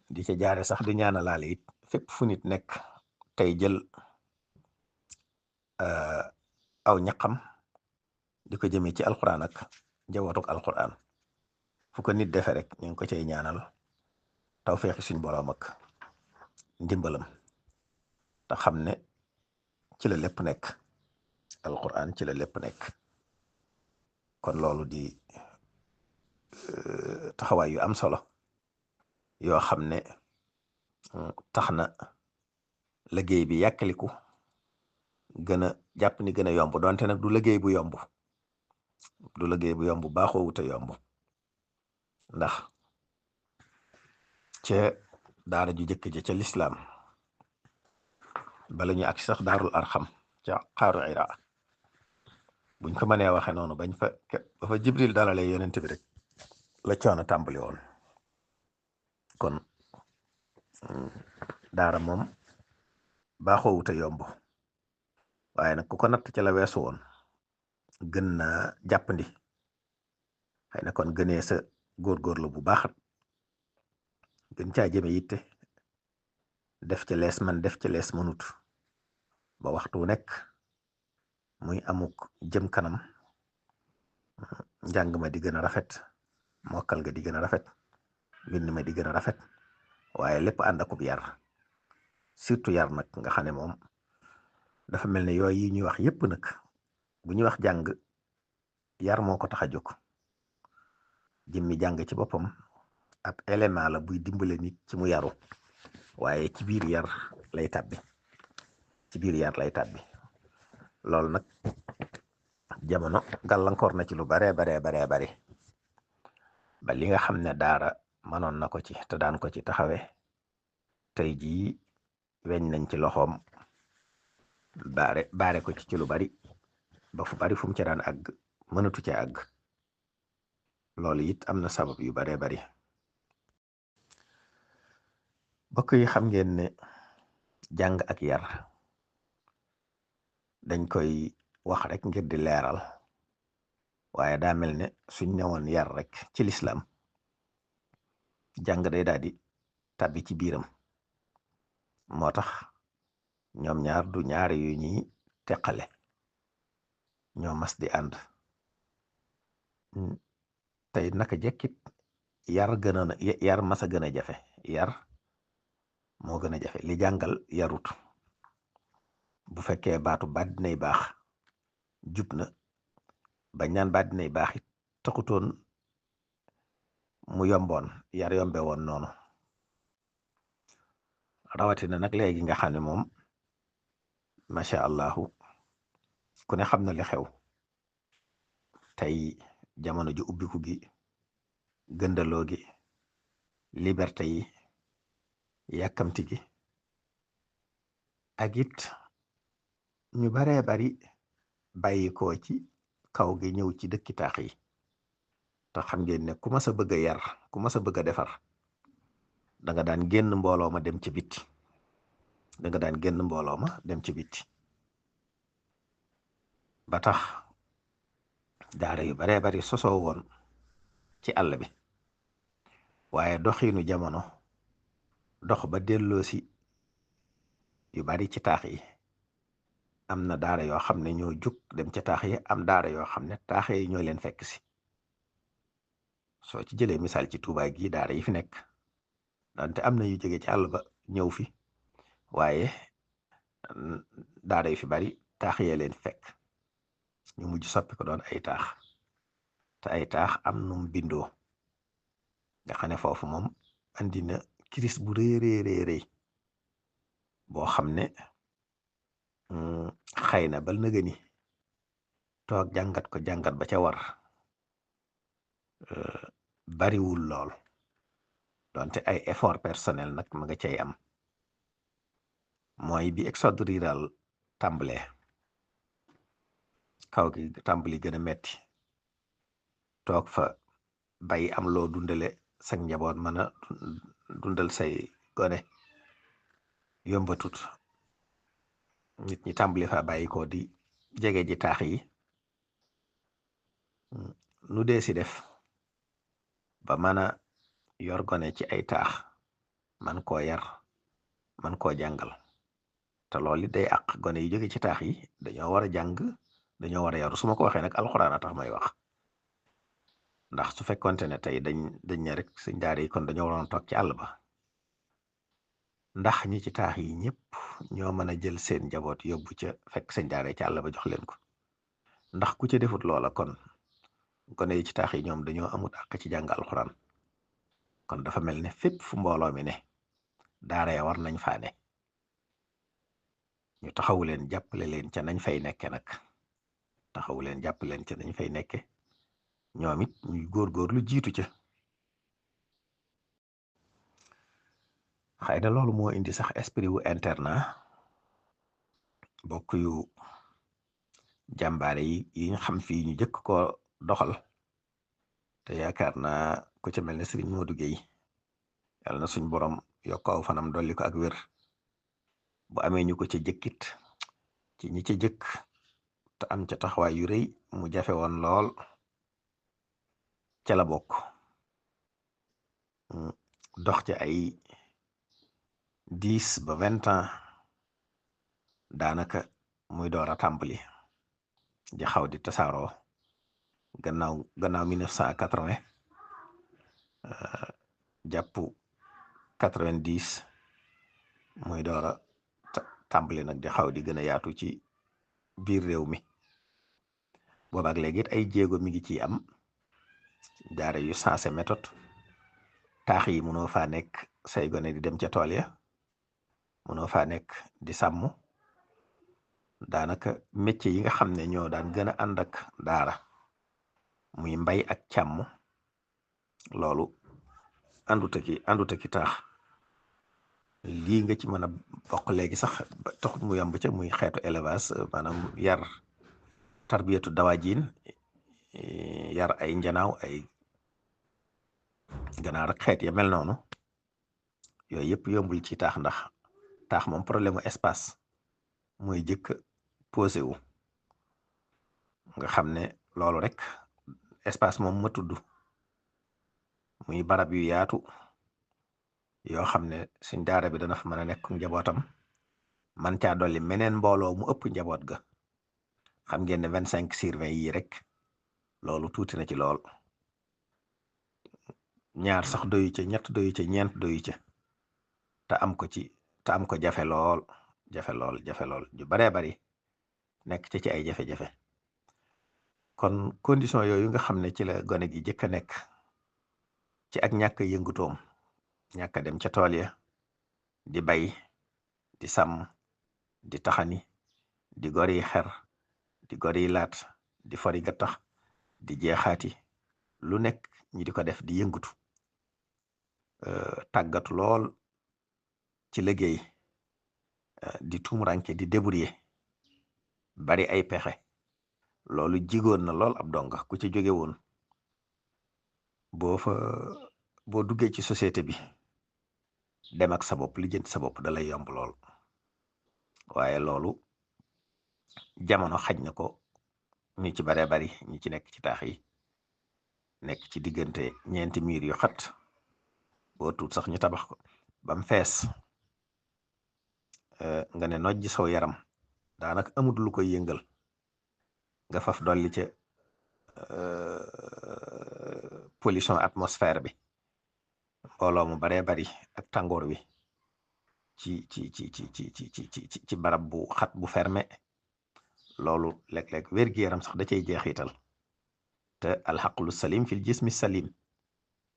Speaker 1: di ca jaare sax di ñaanalaale it fépp fu nit nekk tey jël aw ñaqam di ko jëmee ci alquran ak njabootuk alquran fu ko nit defe rek ñu ngi ko cay ñaanal tawfiixi suñ borom ak ndimbalam te xam ne ci la lépp nekk alquran ci la lépp nekk kon loolu di taxawaay yu am solo yoo xam ne tax na liggéey bi yàkkaliku gën a jàpp ni gën a yomb donte nag du liggéey bu yomb baaxoo wute yomb ndax ca daara ju jëkk ja ca lislaam bala ñu ak sax daarul arxam ca xaaru ira buñ ko mënee waxe noonu bañ fa ba fa jibril dalalee yonent bi rek la coono tàmbali woon. kon daara moom baaxoo wute yomb waaye nag ku ko natt ci la weesu woon gën na jàppandi. xëy na kon gënee sa góorgóorlu bu baax gën caa jëme yitte def ci lees man def ci lees mënut ba waxtu nekk muy amuk jëm kanam, njàng ma di gën a rafet, mokkal nga di gën a rafet, mbind ma di gën a rafet, waaye lépp ànd akub yar, surtout yar nag nga xam ne moom dafa mel ne yooyu yi ñuy wax yépp nag bu ñuy wax jàng yar moo ko tax a jóg. jëmmi jàng ci boppam ab élément la buy dimbale nit ci mu yaru, waaye ci biir yar lay tàbbi, ci biir yar lay tàbbi. loolu nag jamono gàllankoor na ci lu baree bari ba li nga xam ne daara mënoon na ko ci te daan ko ci taxawe tey jii weñ nañ ci loxoom baare ko ci lu bari ba fu bari fu mu ci daan àgg mënatu ci àgg. loolu it am na sabab yu baree bari. bokk yi xam ngeen ne jàng ak yar dañ koy wax rek ngir di leeral, waaye daa mel ne suñ newoon yar rek ci lislaam jàng day daal di tàbbi ci biiram. moo tax ñoom ñaar du ñaari yu ñuy teqale, ñoo mas di ànd. tey naka jekkit yar masa gën a jafe, yar moo gën a jafe. li jàngal yarut bu fekkee baatu baat dinay baax jub na bañ naan baat dinay baax it taxutoon mu yomboon, yar yombe woon noonu. rawatina nag léegi nga xam ne moom macha allahu ku ne xam na li xew tey. jamono ju ubbiku gi, gëndaloo gi, liberté yi, yàkkamti gi, ak it ñu baree bari bàyyi ko ci kaw gi ñëw ci dëkki taax yi. te xam ngeen ne ku ma sa bëgg a yar, ku ma sa bëgg a defar, da nga daan génn mbooloo ma dem ci bitti, ba tax daara yu baree bari sosoo woon ci àll bi, waaye doxiinu jamono dox ba delloosi yu bari ci taax yi. am na daara yoo xam ne ñoo jug dem ca taax yi, am daara yoo xam ne taax yi ñoo leen fekk si. soo ci jëlee misaal ci Tuubaa gi daara yi fi nekk donte am na yu jóge ci àll ba ñëw fi, waaye daara yu fi bari taax yee leen fekk, ñu mujj soppi ko doon ay taax. te ay taax am num bindoo nga xam ne foofu moom andi na kiris bu rëy boo xam ne xëy na bal na gëni toog jàngat ko jàngat ba ca war bariwul lool, donte ay effort personnel nag ma nga cay am. mooy bi exode rural tàmbalee kaw gi tàmbali gën a metti, toog fa bay am loo dundale sa njaboot, mën a dundal say gone yombatut. nit ñi tàmbali fa bàyyi ko di jege ji taax yi. nu dee si def ba mën a yor gone ci ay taax, man koo yar, man koo jàngal. te loolu it day àq gone yi jóge ci taax yi dañoo war a jàng, dañoo war a yaru. su ma ko waxee nag alxuraan a tax may wax, ndax su fekkonte ne tey dañ ne rek suñ daara yi kon dañoo waroon toog ci àll ba, ndax ñi ci taax yi ñëpp ñoo mën a jël seen njaboot yóbbu ca fekk seen daara ci àll ba jox leen ko. ndax ku ca defut loola kon gone yi ci taax yi ñoom dañoo amut àq ci jàng alxuraan. kon dafa mel ne fépp fu mbooloo mi ne daara ya war nañ faa ne, ñu taxawu leen jàppale leen ca nañ fay nekke nag, taxawu leen jàppale leen ca nañ fay nekke ñoom it ñuy góorgóorlu jiitu ca. xëy na loolu moo indi sax esprit wu internat bokk yu jàmbaare yi ñu xam fii ñu jëkk ko doxal te yaakaar naa ku ci mel ne Serigne Modou Gueye yàlla na suñ borom yokk aw fanam dolli ko ak wér bu amee ñu ko ca jëkkit ci ñi ca jëkk te am ca taxawaay yu rëy mu jafe woon lool ca la bokk dox ci ay 10 ba 20 ans daanaka muy door a tàmbali di xaw di tasaaroo gannaaw 1980 jàpp 90 muy door a tàmbali nag di xaw di gën a yaatu ci biir réew mi boobaak léegi it ay jéego mi ngi ciy am daara yu sensé méthode taax yi mënoo faa nekk say gone di dem ca tool ya mënoo faa nekk di sàmm daanaka métier yi nga xam ne ñoo daan gën a ànd ak daara muy mbay ak càmm loolu ànduta ki taax lii nga ci mën a bokk léegi sax taxut mu yomb ca muy xeetu élevage maanaam yar tarbiyatu dawajiin yar ay njanaaw ay ganaar ak xeet ya mel noonu yooyu yëpp yombul ci taax ndax taax moom problème mu espace mooy jëkk posé wu nga xam ne loolu rek espace moom ma tudd muy barab yu yaatu yoo xam ne suñ daara bi dana fa mën a nekk njabootam man caa dolli meneen mbooloo mu ëpp njaboot ga xam ngeen ne 25/20 yi rek loolu tuuti na ci lool ñaar sax doyu ca ñett doyu ca ñeent doyu ca te am ko jafe lool ju baree bari nekk ci ay jafe-jafe kon condition yooyu nga xam ne ci la gone gi jëkk a nekk ci ak ñàkk yëngutoom ñàkk a dem ca tool ya di bay di sàmm di taxani di gori xer di gori laat di fori gattax di jeexaati lu nekk ñi di ko def di yëngutu tàggatu lool ci liggéey di tumuranke di débrouiller bari ay pexe loolu jigoon na lool ab donga ku ci jóge woon boo duggee ci société bi dem ak sa bopp lijjanti sa bopp dalay yomb lool waaye loolu jamono xaj na ko ñu ci baree bari ñi ci nekk ci taax yi nekk ci diggante ñeenti miir yu xat boo tuut sax ñu tabax ko bam fees nga ne nojj saw yaram daanaka amut lu koy yëngal nga faf dolli ca pollution atmosphère bi mbooloo mu baree bari ak tàngoor wi ci barab bu xat bu fermé loolu léeg-léeg wér-gi-yaram sax da cay jeexital te alxaqlu salim fil jismi salim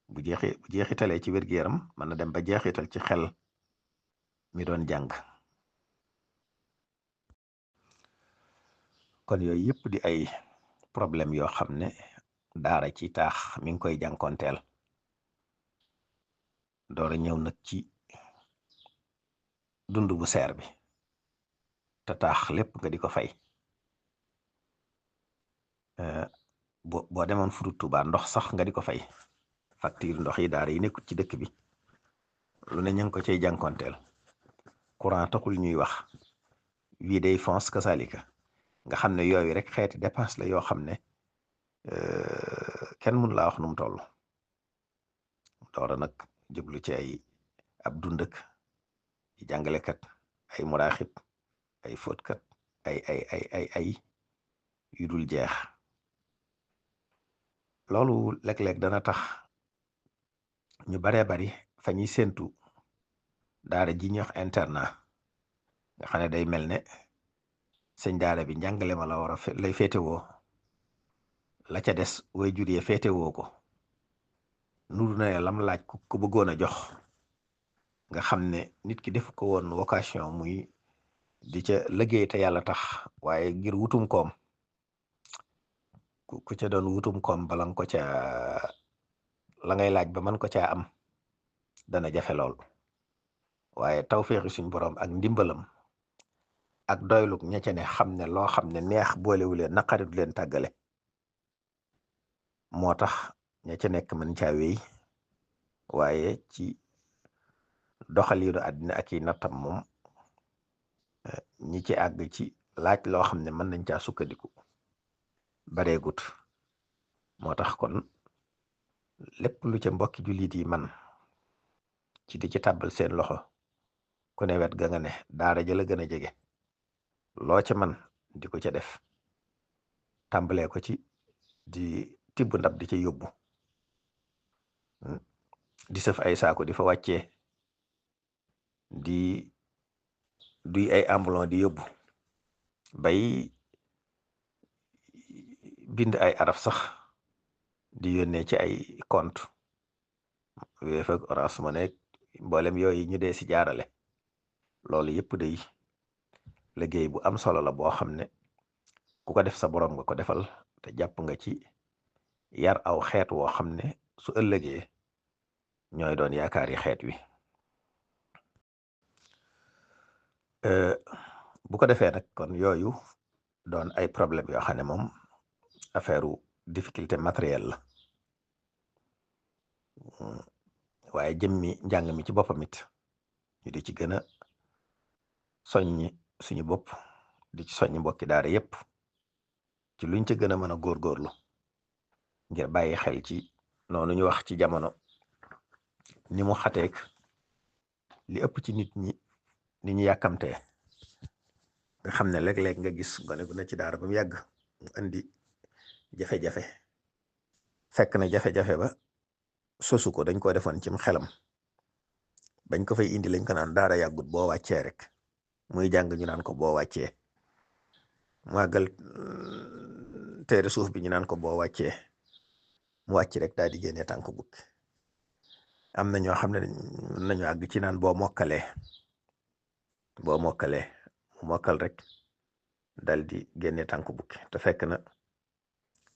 Speaker 1: bu jeexitalee ci wér-gi-yaram mën na dem ba jeexital ci xel mi doon jàng kon yooyu yëpp di ay problème yoo xam ne daara ci taax mi ngi koy jànkonteel doora ñëw nag ci dund bu seer bi te taax lépp nga di ko fay boo demoon fudu Tuuba ndox sax nga di ko fay facture ndox yi daara yi nekkut ci dëkk bi lu ne ñu ngi ko cay jànkonteel courant taxul ñuy wax wii day fonce kasalika nga xam ne yooyu rek xeeti dépense la yoo xam ne kenn mënu laa wax nu mu toll doora nag jublu ci ay ab dundëk ay jàngalekat ay muraaxib ay fóotkat ay yu dul jeex loolu léeg-léeg dana tax ñu baree bari fa ñuy séentu daara ji ñuy wax internat nga xam ne day mel ne sëñ daara bi njàngale ma la war a lay féetewoo la ca des way jur yee féetewoo ko nuru na lam laaj ku bëggoon a jox nga xam ne nit ki def ko woon vocation muy di ca liggéey te yàlla tax waaye ngir wutum koom ku ca doon wutum koom bala nga ko ca la ngay laaj ba man ko caa am dana jafe lool waaye tawfeexi suñ borom ak ndimbalam ak doyluk ña ca ne xam ne loo xam ne neex boolewu leen naqari du leen tàggale moo tax ña ca nekk mën caa wéy waaye ci doxaliinu àddina ak i nattam moom ñi ci àgg ci laaj loo xam ne mën nañ caa sukkandiku bareegut moo tax kon lépp lu ca mbokki jullit yi man ci di ci tàbbal seen loxo ku ne wet ga nga ne daara ja la gën a jege loo ca man di ko ca def tàmbalee ko ci di tibb ndab di ca yóbbu di sëf ay saako di fa wàccee di duy ay ambulon di yóbbu bay bind ay araf sax di yónnee ci ay compte Wave ak Orange Money mboolem yooyu ñu dee si jaarale loolu yëpp day liggéey bu am solo la boo xam ne ku ko def sa borom nga ko defal te jàpp nga ci yar aw xeet woo xam ne su ëllëgee ñooy doon yaakaari xeet wi bu ko defee nag kon yooyu doon ay problème yoo xam ne moom affaire difficulté matérielle la waaye jëmmi njàng mi ci boppam it ñu di ci gën a soññi suñu bopp di ci soññi mbokki daara yépp ci luñ ca gën a mën a góorgóorlu ngir bàyyi xel ci noonu ñu wax ci jamono ni mu xateek li ëpp ci nit ñi ni ñu yàkkamtee nga xam ne léeg-léeg nga gis gone gu ne ci daara ba mu yàgg mu indi jafe-jafe fekk na jafe-jafe ba sosu ko dañ ko defoon cim xelam bañ ko fay indi lañ ko naan daara yàggut boo wàccee rek muy jàng ñu naan ko boo wàccee màggal teere suuf bi ñu naan ko boo wàccee mu wàcc rek daal di génne tànk bukk am na ñoo xam ne nañu àgg ci naan boo mokkalee mu mokkal rek dal di génne tànk bukki te fekk na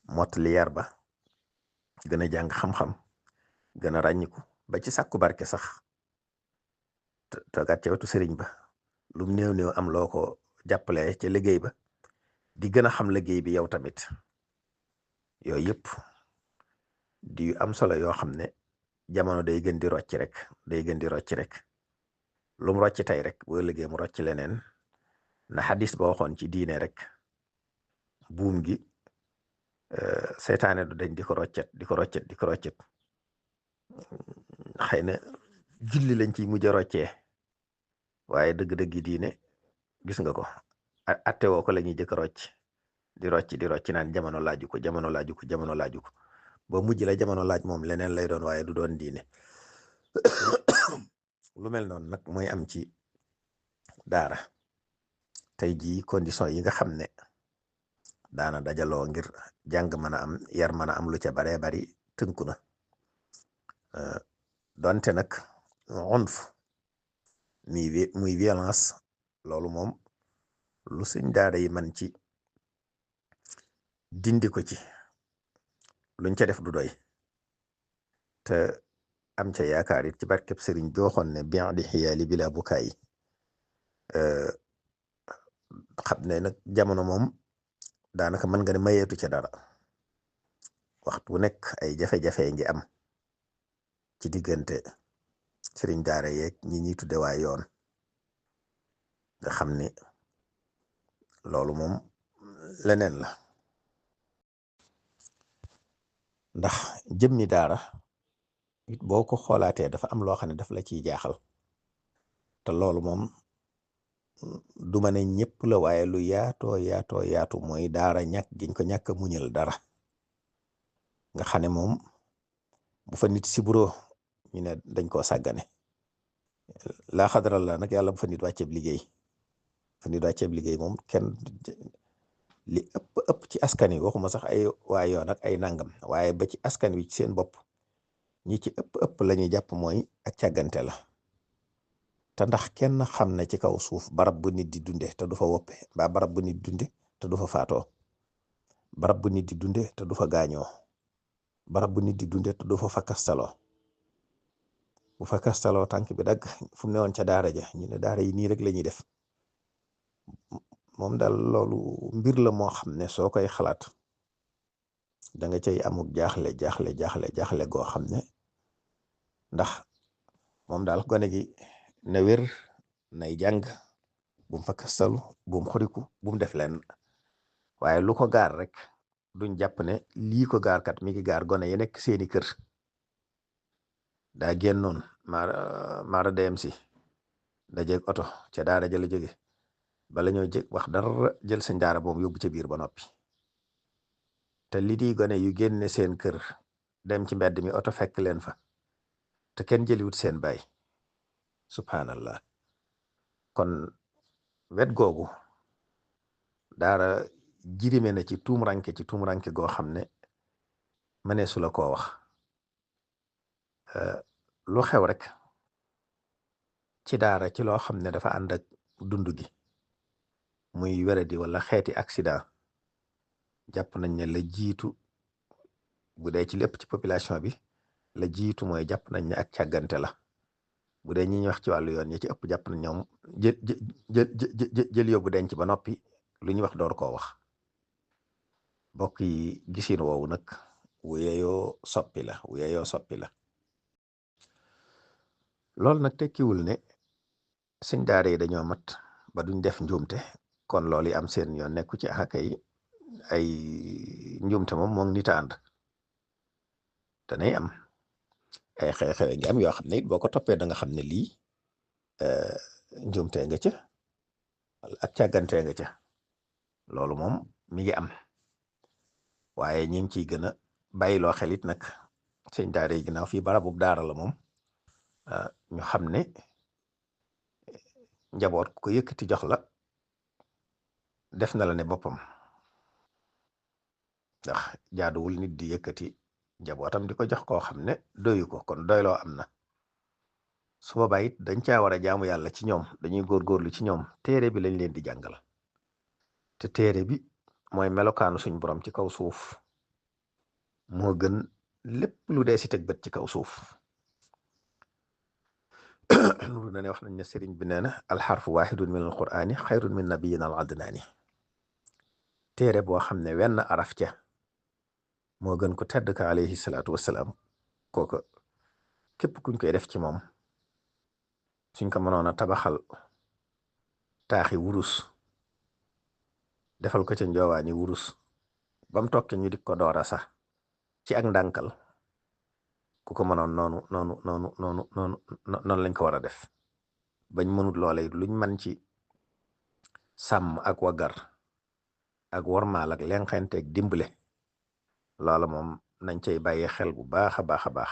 Speaker 1: mottali yar ba gën a jàng xam-xam gën a ràññiku ba ci sàkku barke sax toogaat ca wetu sëriñ ba lum néew néew am loo ko jàppale ca liggéey ba di gën a xam liggéey bi yow tamit yooyu yëpp di am solo yoo xam ne jamono day gën di rocc rek lum rocc tey rek boo liggéey mu rocc leneen na xadis ba waxoon ci diine rek buum gi seytaane du dañ di ko roccet xëy na julli lañ ciy mujj a roccee waaye dëgg-dëgg diine gis nga ko atte woo ko la ñuy jëkk di rocc naan jamono laaju ko ba mujj la jamono laaj moom leneen lay doon waaye du doon diine lu mel noonu nag mooy am ci daara tey jii condition yi nga xam ne daana dajaloo ngir jàng mën a am yar mën a am lu ca baree bari tënku na donte nag unf muy violence loolu moom lu suñ daara yi man ci dindi ko ci luñ ca def du doy te am ca yaakaar it ci barkeb sëriñ jooxoon ne bien di xiyaali bila bukaay xam ne nag jamono moom daanaka mën nga ne mayeetu ca dara waxtu bu nekk ay jafe-jafe ngi am ci diggante sëriñ daara yeeg ñi ñuy tudde waa yoon nga xam ni loolu moom leneen la ndax jëmmi daara it boo ko xoolaatee dafa am loo xam ne daf la ciy jaaxal te loolu moom du ma ne ñëpp la waaye lu yaatu mooy daara ñàkk giñ ko ñàkk a muñal dara nga xam ne moom bu fa nit siburo ñu ne dañ koo sàggane laa xadaral la nag yàlla bu fa nit wàcceeb liggéey moom kenn li ëpp ci askan wi waxuma sax ay waa yoon ak ay nangam waaye ba ci askan wi ci seen bopp ñi ci ëpp la ñuy jàpp mooy ak càggante la te ndax kenn xam na ci kaw suuf barab bu nit di dunde te du fa woppe ba barab bu nit dunde te du fa faatoo barab bu nit di dunde te du fa gaañoo barab bu nit di dunde te du fa fakastaloo bu fakastaloo tànk bi dagg fu mu ne woon ca daara ja ñu ne daara yi nii rek la ñuy def moom daal loolu mbir la moo xam ne soo koy xalaat da nga cay amuk jaaxle goo xam ne ndax moom daal gone gi na wér nay jàng bu mu fakkastalu bu mu xuriku bu mu def leen waaye lu ko gaar rek duñ jàpp ne lii ko gaar kat mi ngi gaar gone yi nekk seeni kër daa génnoon maara dem si dajeeg oto ca daara jëla jóge bala ñoo jég wax dara jël seen daara boobu yóbbu ca biir ba noppi te li di gone yu génne seen kër dem ci mbedd mi oto fekk leen fa te kenn jëliwut seen baay subhanallah kon wet googu daara jirime na ci tuumranke goo xam ne mënee su la koo wax lu xew rek ci daara ci loo xam ne dafa ànd ak dund gi muy wéradi wala xeeti accident jàpp nañ ne la jiitu bu dee ci lépp ci population bi la jiitu mooy jàpp nañ ne ak càggante la bu dee ñi ñuy wax ci wàllu yoon ñi ci ëpp jàpp nañ ñoom jël yóbbu denc ba noppi lu ñuy wax door koo wax bokk yi gisin woowu nag wu yeeyoo soppi la loolu nag tekkiwul ne sëñ daara yi dañoo mat ba duñ def njuumte kon loolu yi am seen yoon nekku ci akay ay njuumte moom nit a ànd danay am ay xew-xew ngi am yoo xam ne it boo ko toppee da nga xam ne lii njuumte nga ca ak càggante nga ca loolu moom mi ngi am waaye ñi ngi ciy gën a bàyyiloo xel it nag sëñ daara yi ginnaaw fii barabub daara la moom ñu xam ne njaboot ku ko yëkkati jox la def na la ne boppam ndax jaaduwul nit di yëkkati njabootam di ko jox koo xam ne doyu ko kon doyloo am na su boobaa it dañ caa war a jaamu yàlla ci ñoom dañuy góorgóorlu ci ñoom téere bi lañ leen di jàngal te téere bi mooy melokaanu suñ borom ci kaw suuf moo gën lépp lu dee si teg bët ci kaw suuf nuru na ne wax nañ ne sëriñ bi nee na alxarfu waxidun min alqurani xayrun min nabiyin al adnaani téere boo xam ne wenn araf ca moo gën ko tedd ka alayhi salaatu wassalaam kooka képp kuñ koy def ci moom suñ ko mënoon a tabaxal taaxi wurus defal ko ca njoowaani wurus bam tokki ñu di ko doora sax ci ak ndànkal ku ko mënoon noonu lañ ko war a def bañ mënut loole luñ man ci sàmm ak waggar ak wormaal ak lenxenteeg dimbale loola moom nañ cay bàyyi xel bu baax a baax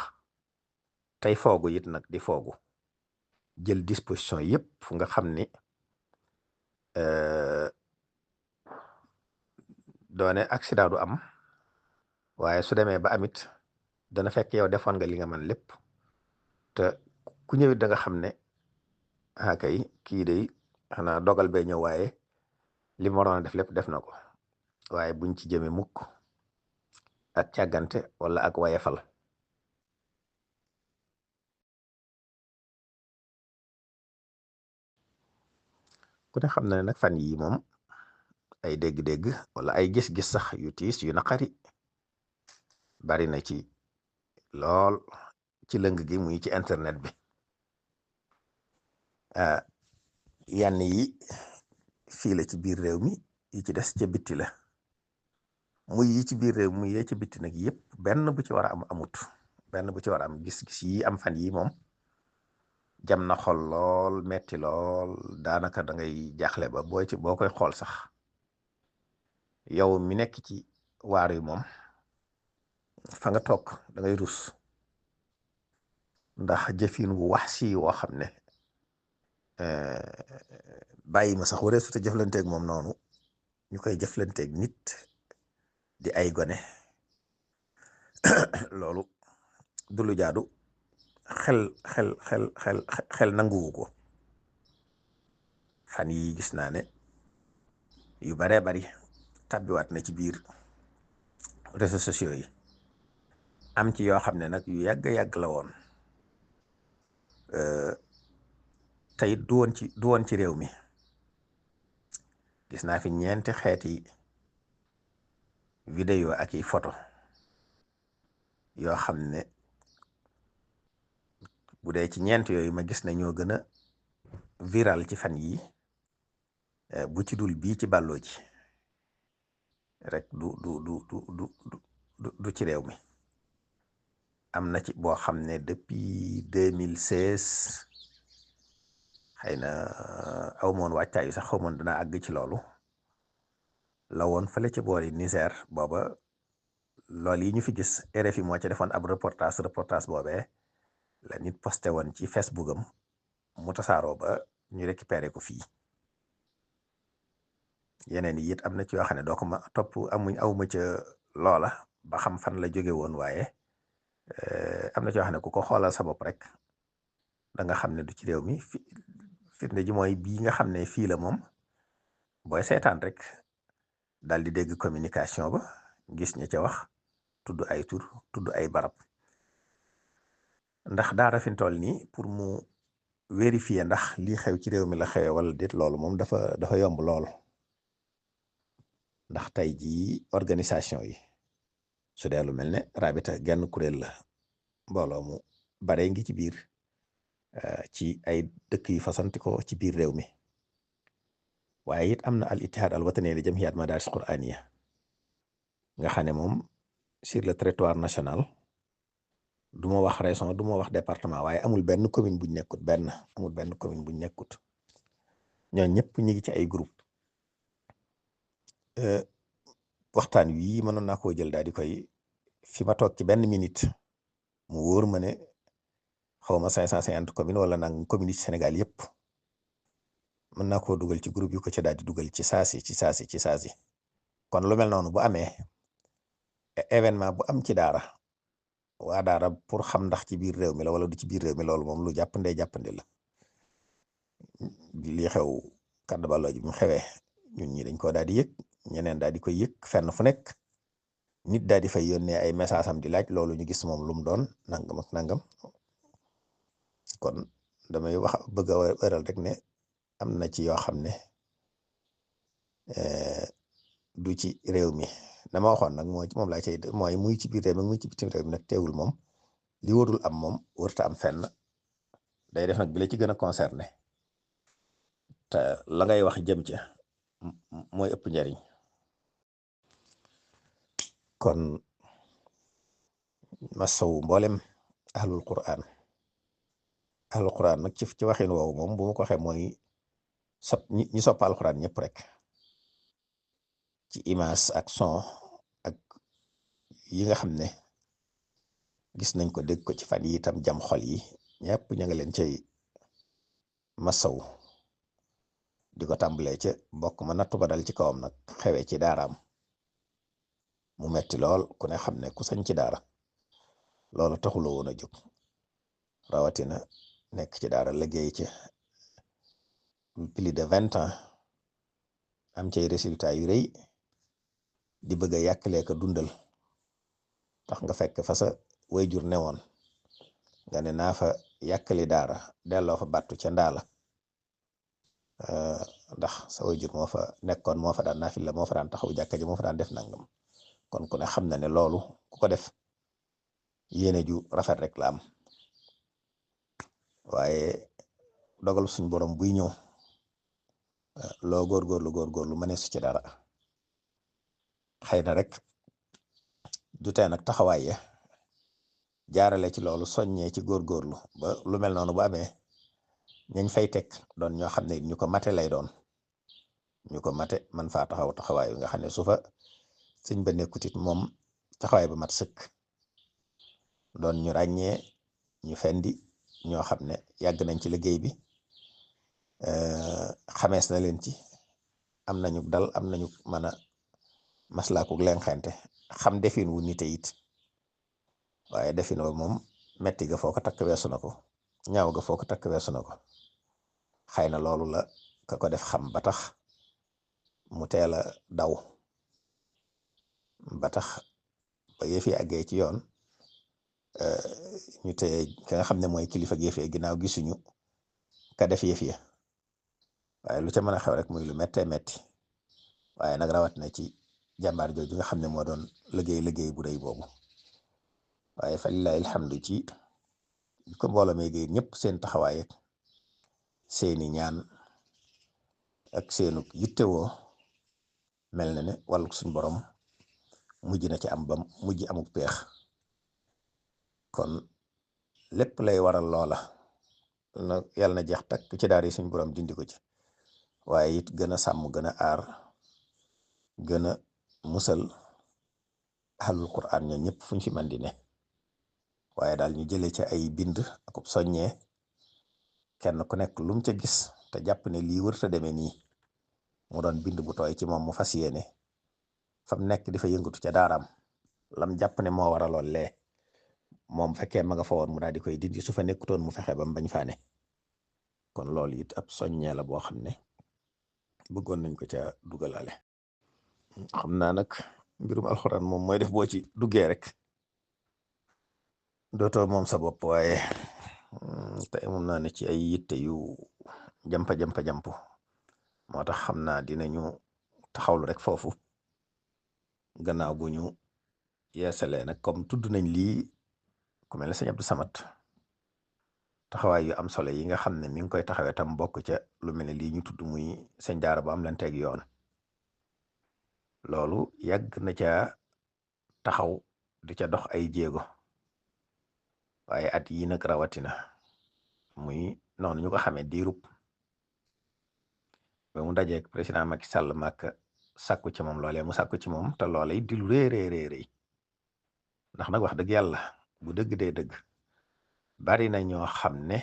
Speaker 1: tey foogu it nag di foogu jël disposition yépp fu nga xam ni doone accident du am waaye su demee ba amit dana fekk yow defoon nga li nga mën lépp te ku ñëwit da nga xam ne kay kii day xanaa dogal bee ñëw waaye li mu waroon a def lépp def na ko waaye buñ ci jëme mukk ak càggante wala ak wayefal ku ne xam na ne nag fan yi moom ay dégg-dégg wala ay gis-gis sax yu tiis yu naqari bari na ci lool ci lëng gi muy ci internet bi yenn yi fii la ci biir réew mi yi ci des ca bitti la muy yi ci biir réew muy yee ci bitti nag yëpp benn bu ci war a am amut benn bu ci war a am gis-gis yi am fan yi moom jam na xol lool metti lool daanaka da ngay jaaxle ba boo koy xool sax yow mi nekk ci waar yi moom fa nga toog da ngay rus ndax jëfin wu wax si woo xam ne bàyyi ma sax waree su te jëflanteeg moom noonu ñu koy jëflanteeg nit di ay gone loolu du lu jaadu xel nanguwu ko fan yi gis naa ne yu baree bari tàbbiwaat na ci biir réseaux sociaux yi am ci yoo xam ne nag yu yàgg la woon tey du woon ci réew mi gis naa fi ñeenti xeeti vidéo ak i photo yoo xam ne bu dee ci ñeent yooyu ma gis ne ñoo gën a viral ci fan yi bu ci dul bii ci bàlloo ji rek du ci réew mi. am na ci boo xam ne depuis 2016 xëy na aw moon wàccaayu sax xaw moon dana àgg ci loolu la woon fële ci boori Niger booba loolu yi ñu fi gis RFI moo ci defoon ab reportage boobee la nit posté woon ci Facebook am mu tasaaroo ba ñu récupéré ko fii. yeneen yi it am na ci yoo xam ne doo ko ma topp awma ca loola ba xam fan la jóge woon waaye am na ci yoo xam ne ku ko xoolal sa bopp rek da nga xam ne du ci réew mi firnde ji mooy bii nga xam ne fii la moom booy seetaan rek daal di dégg communication ba gis ña ca wax tudd ay tur tudd ay barab ndax daara fi mu toll nii pour mu vérifier ndax lii xew ci réew mi la xewe wala déet loolu moom dafa yomb lool ndax tey jii organisation yi su dee lu mel ne rabita genn kuréel la mbooloo mu bare ngi ci biir ci ay dëkk yu fasanti ko ci biir réew mi waaye it am na al ittihad al watani li jamhiyat madaris qur'aniya nga xam ne moom sur le territoire national du ma wax région du ma wax département waaye amul benn commune buñ nekkut ñoo ñëpp ñu ngi ci ay groupe waxtaan wi mënoon naa koo jël daal di koy fi ma toog ci benn minute mu wóor ma ne xaw ma 550 communes wala nag commune ci Sénégal yëpp mën naa koo dugal ci groupe yu ko ci daal di dugal ci saasi kon lu mel noonu bu amee événement bu am ci daara waa daara pour xam ndax ci biir réew mi la wala du ci biir réew mi loolu moom lu jàppandi la li xew kàddu balloo ji mu xewee ñun ñi dañ ko daal di yëg ñeneen daal di koy yëg fenn fu nekk nit daal di fay yónnee ay message am di laaj loolu ñu gis moom lu mu doon nangam ak nangam kon damay bëgg a wéral rek ne am na ci yoo xam ne du ci réew mi dama waxoon nag moom laa cay mooy muy ci biir réew mi muy ci bitim réew mi nag teewul moom li warul am moom warta am fenn day def nag bi la ci gën a concerné te la ngay wax jëm ca mooy ëpp njariñ kon masawu mboolem ahlul quran nag ci waxin woowu moom bu ma ko waxee mooy ñi sopp alquran ñëpp rek ci image ak son ak yi nga xam ne gis nañ ko dégg ko ci fan yi itam jam xol yi ñëpp ña nga leen cay masawu di ko tàmbalee ca mbokk ma nattu ba dal ci kawam nag xewee ci daaraam mu metti lool ku ne xam ne ku sañ ci daara loolu taxuloo woon a jóg rawatina nekk ci daara liggéey ci plus de 20 ans am cay résultat yu rëy di bëgg a yàkkalee ko dundal tax nga fekk fa sa wayjur newoon nga ne naa fa yàkkali daara delloo fa battu ca ndaala ndax sa wayjur moo fa nekkoon moo fa daan naafila moo fa daan taxaw jàkka ji moo fa daan def nangam kon ku ne xam na ne loolu ku ko def yéene ju rafet rek la am waaye dogal suñ borom buy ñëw loo góorgóorlu mënee su ci dara xëy na rek du tee nag taxawaay ya jaarale ci loolu soññee ci góorgóorlu ba lu mel noonu bu amee ñañ fay teg doon ñoo xam ne ñu ko mate lay doon ñu ko mate man faa taxawaay nga xam ne su fa sëñ ba nekkutit moom taxawaay ba mat sëkk doon ñu ràññee ñu fendi ñoo xam ne yàgg nañ ci liggéey bi xamees na leen ci am nañu dal am nañu mën a maslaaku leen xente xam defin wu nite it waaye defin wa moom metti ga foo ko takk weesu na ko ñaaw ga foo ko takk weesu na ko xëy na loolu la ka ko def xam ba tax mu teel a daw ba tax ba yëf yi àggee ci yoon ñu teye ka nga xam ne mooy kilifa yëf yi ginnaaw gisuñu ka def yëf ya waaye lu ca mën a xew rek muy lu méttee métti waaye nag rawat na ci jàmbaar jooju nga xam ne moo doon liggéey bu rëy boobu. waaye fa lillahi alhamdu ci ko mbooloo mi géej ñëpp seen taxawaay ak seeni ñaan ak seenu yittewoo mel na ne wàllu suñ borom mujj na ci am ba mujj amuk peex. kon lépp lay waral loola na yàlla na jeex takk ci daara yi suñ borom dindi ko ci, waaye it gën a sàmm gën a aar gën a musal ahlul quran ñoo ñëpp fuñ fi man di ne. waaye daal ñu jëlee ca ay bind akub soññee kenn ku nekk lum ca gis te jàpp ne lii wërta demee nii mu doon bind bu tooy ci moom mu fas yéene fam nekk di fa yëngatu ca daaraam lam jàpp ne moo waraloon lee moom fekkee ma nga fa woon mu daal di koy dindi su fa nekkutoon mu fexe ba mu bañ faa ne. kon loolu it ab soññee la boo xam ne bëggoon nañ ko ca dugalaale. xam naa nag mbirum alxuraan moom mooy def boo ci duggee rek dootoo moom sa bopp, waaye tey moom naa ne ci ay yitte yu jamp moo tax xam naa dinañu taxawlu rek foofu gannaaw bu ñu yeesalee nag comme tudd nañ lii ku mel ne sëñ Abdou Samad taxawaay yu am solo yi nga xam ne mi ngi koy taxawee tam bokk ca lu mel ne lii ñu tudd muy sëñ daara bu am lan teg yoon loolu yàgg na ca taxaw di ca dox ay jéego. waaye at yi nag rawatina muy noonu ñu ko xamee diirub ba mu dajeek président Macky Sall mak sàkku ci moom loolee mu sàkku ci moom te loolee di lu rëy ndax nag wax dëgg yàlla bu dëgg dee dëgg bari na ñoo xam ne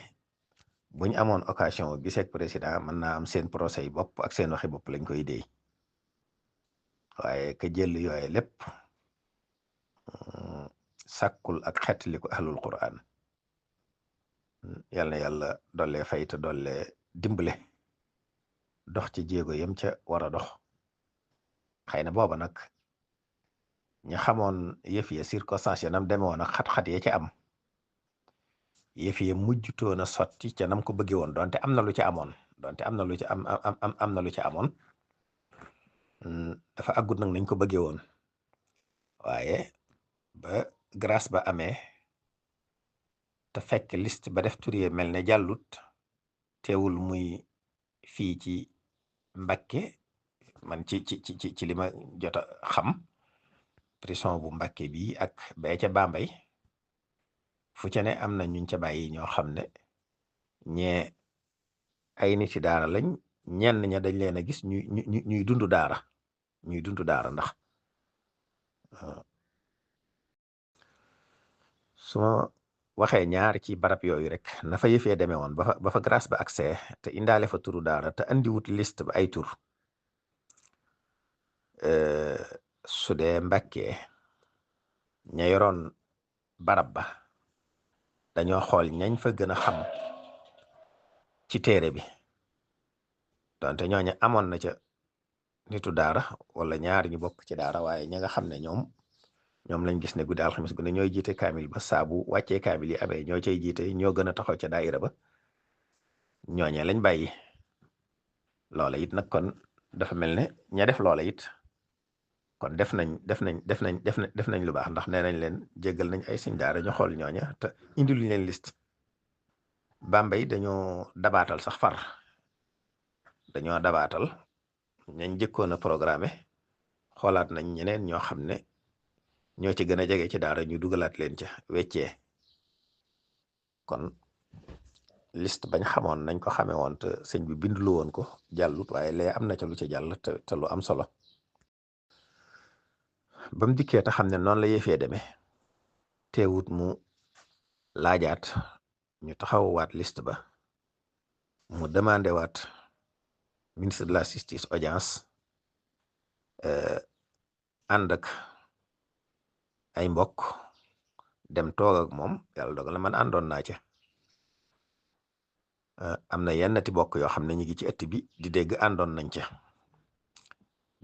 Speaker 1: buñ amoon occasion giseek président mën naa am seen procès yi bopp ak seen waxi bopp lañ koy déy waaye ka jël yooye lépp sàkkul ak xeetli ko ahlul quran yal na yàlla dolle fay te dolle dimbale dox ci jéego yam ca war a dox. xëy na booba nag ñi xamoon yëf ya circonstance ya nam deme woon ak xat-xat ya ca am yëf ya mujjutoon a sotti ca nam ko bëggee woon donte am na lu ci amoon am na lu ci amoon dafa àggut nag nañ ko bëggee woon waaye ba grâce ba amee te fekk liste ba def tur yi mel ne jàllut teewul muy fii ci Mbàkke man ci li ma jot a xam prison bu Mbàkke bi ak bee ca Bambey fu ca ne am na ñuñ ca bàyyi ñoo xam ne ñee ay nit ci daara lañ ñenn ña dañ leen a gis ñuy dund daara ndax su ma waxee ñaar ci barab yooyu rek na fa yëfee demee woon ba fa grâce ba accès te indaale fa turu daara te andiwut liste ba ay tur su dee Mbàkke ña yoroon barab ba dañoo xool ñañ fa gën a xam ci téere bi donte ñooñu amoon na ca nitu daara wala ñaar ñu bokk ci daara waaye ña nga xam ne ñoom lañ gis ne guddi alxamis gu ne ñooy jiite kaamil ba saabu wàccee kaamil yi amee ñoo cay jiite ñoo gën a taxaw ca daayira ba ñooñee lañ bàyyi loola it nag kon dafa mel ne ña def loola it kon def nañ lu baax ndax nee nañ leen jéggal nañ ay sëñ daara ñu xool ñooña te indi luñ leen liste Bambey dañoo dabaatal sax far dañoo dabaatal ñañ jëkkoon a programmé xoolaat nañ ñeneen ñoo xam ne ñoo ci gën a jege ci daara ñu dugalaat leen ca weccee kon liste bañ xamoon nañ ko xamee woon te sëñ bi bindulu woon ko jàllut waaye lee am na ca lu ca jàll te lu am solo ba mu dikkee te xam ne noonu la yëfee demee teewut mu laajaat ñu taxawaat liste ba mu demandé waat ministre de la justice audience ànd ak ay mbokk dem toog ak moom yàlla dogal na man àndoon naa ca am na yennati bokk yoo xam ne ñu ngi ci ëtt bi di dégg àndoon nañ ca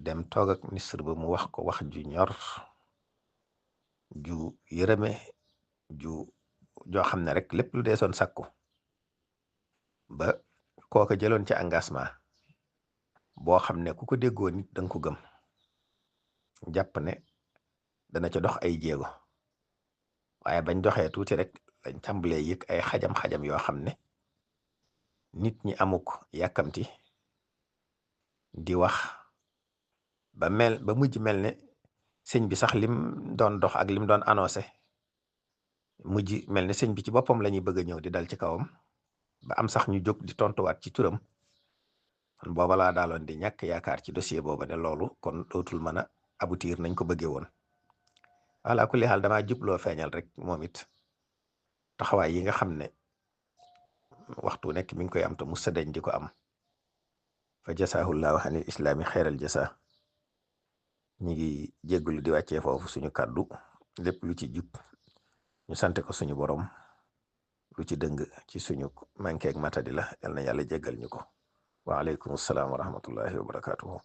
Speaker 1: dem toog ak ministre ba mu wax ko wax ju ñor ju yërëme joo xam ne rek lépp lu deesoon sakku ba kooka jëloon ca engagement boo xam ne ku ko déggoo nit danga ko gëm jàpp ne dana ca dox ay jéego waaye bañ doxee tuuti rek lañ tàmbalee yëg ay xajam-xajam yoo xam ne nit ñi amuk yàkkamti di wax ba mujj mel ne sëñ bi sax lim doon dox ak lim doon annoncé mujj mel ne sëñ bi ci boppam la ñuy bëgg a ñëw di dal ci kawam ba am sax ñu jóg di tontuwaat ci turam kon booba laa daaloon di ñàkk yaakaar ci dossier booba ne loolu kon dootul mën a aboutir nañ ko bëggee woon ala kulli xaal damaa jubloo feeñal rek moom it taxawaay yi nga xam ne waxtu nekk mi ngi koy am te musa dañ di ko am fa jasaahullahu anil islaami xeeral jasa ñi ngi jéggulu di wàccee foofu suñu kàddu lépp lu ci jub ñu sante ko suñu borom lu ci dëng ci suñu mankeeg matadi la yal na yàlla jéggal ñu ko waaleykum salaam wa rahmatullahi wa barakatuhu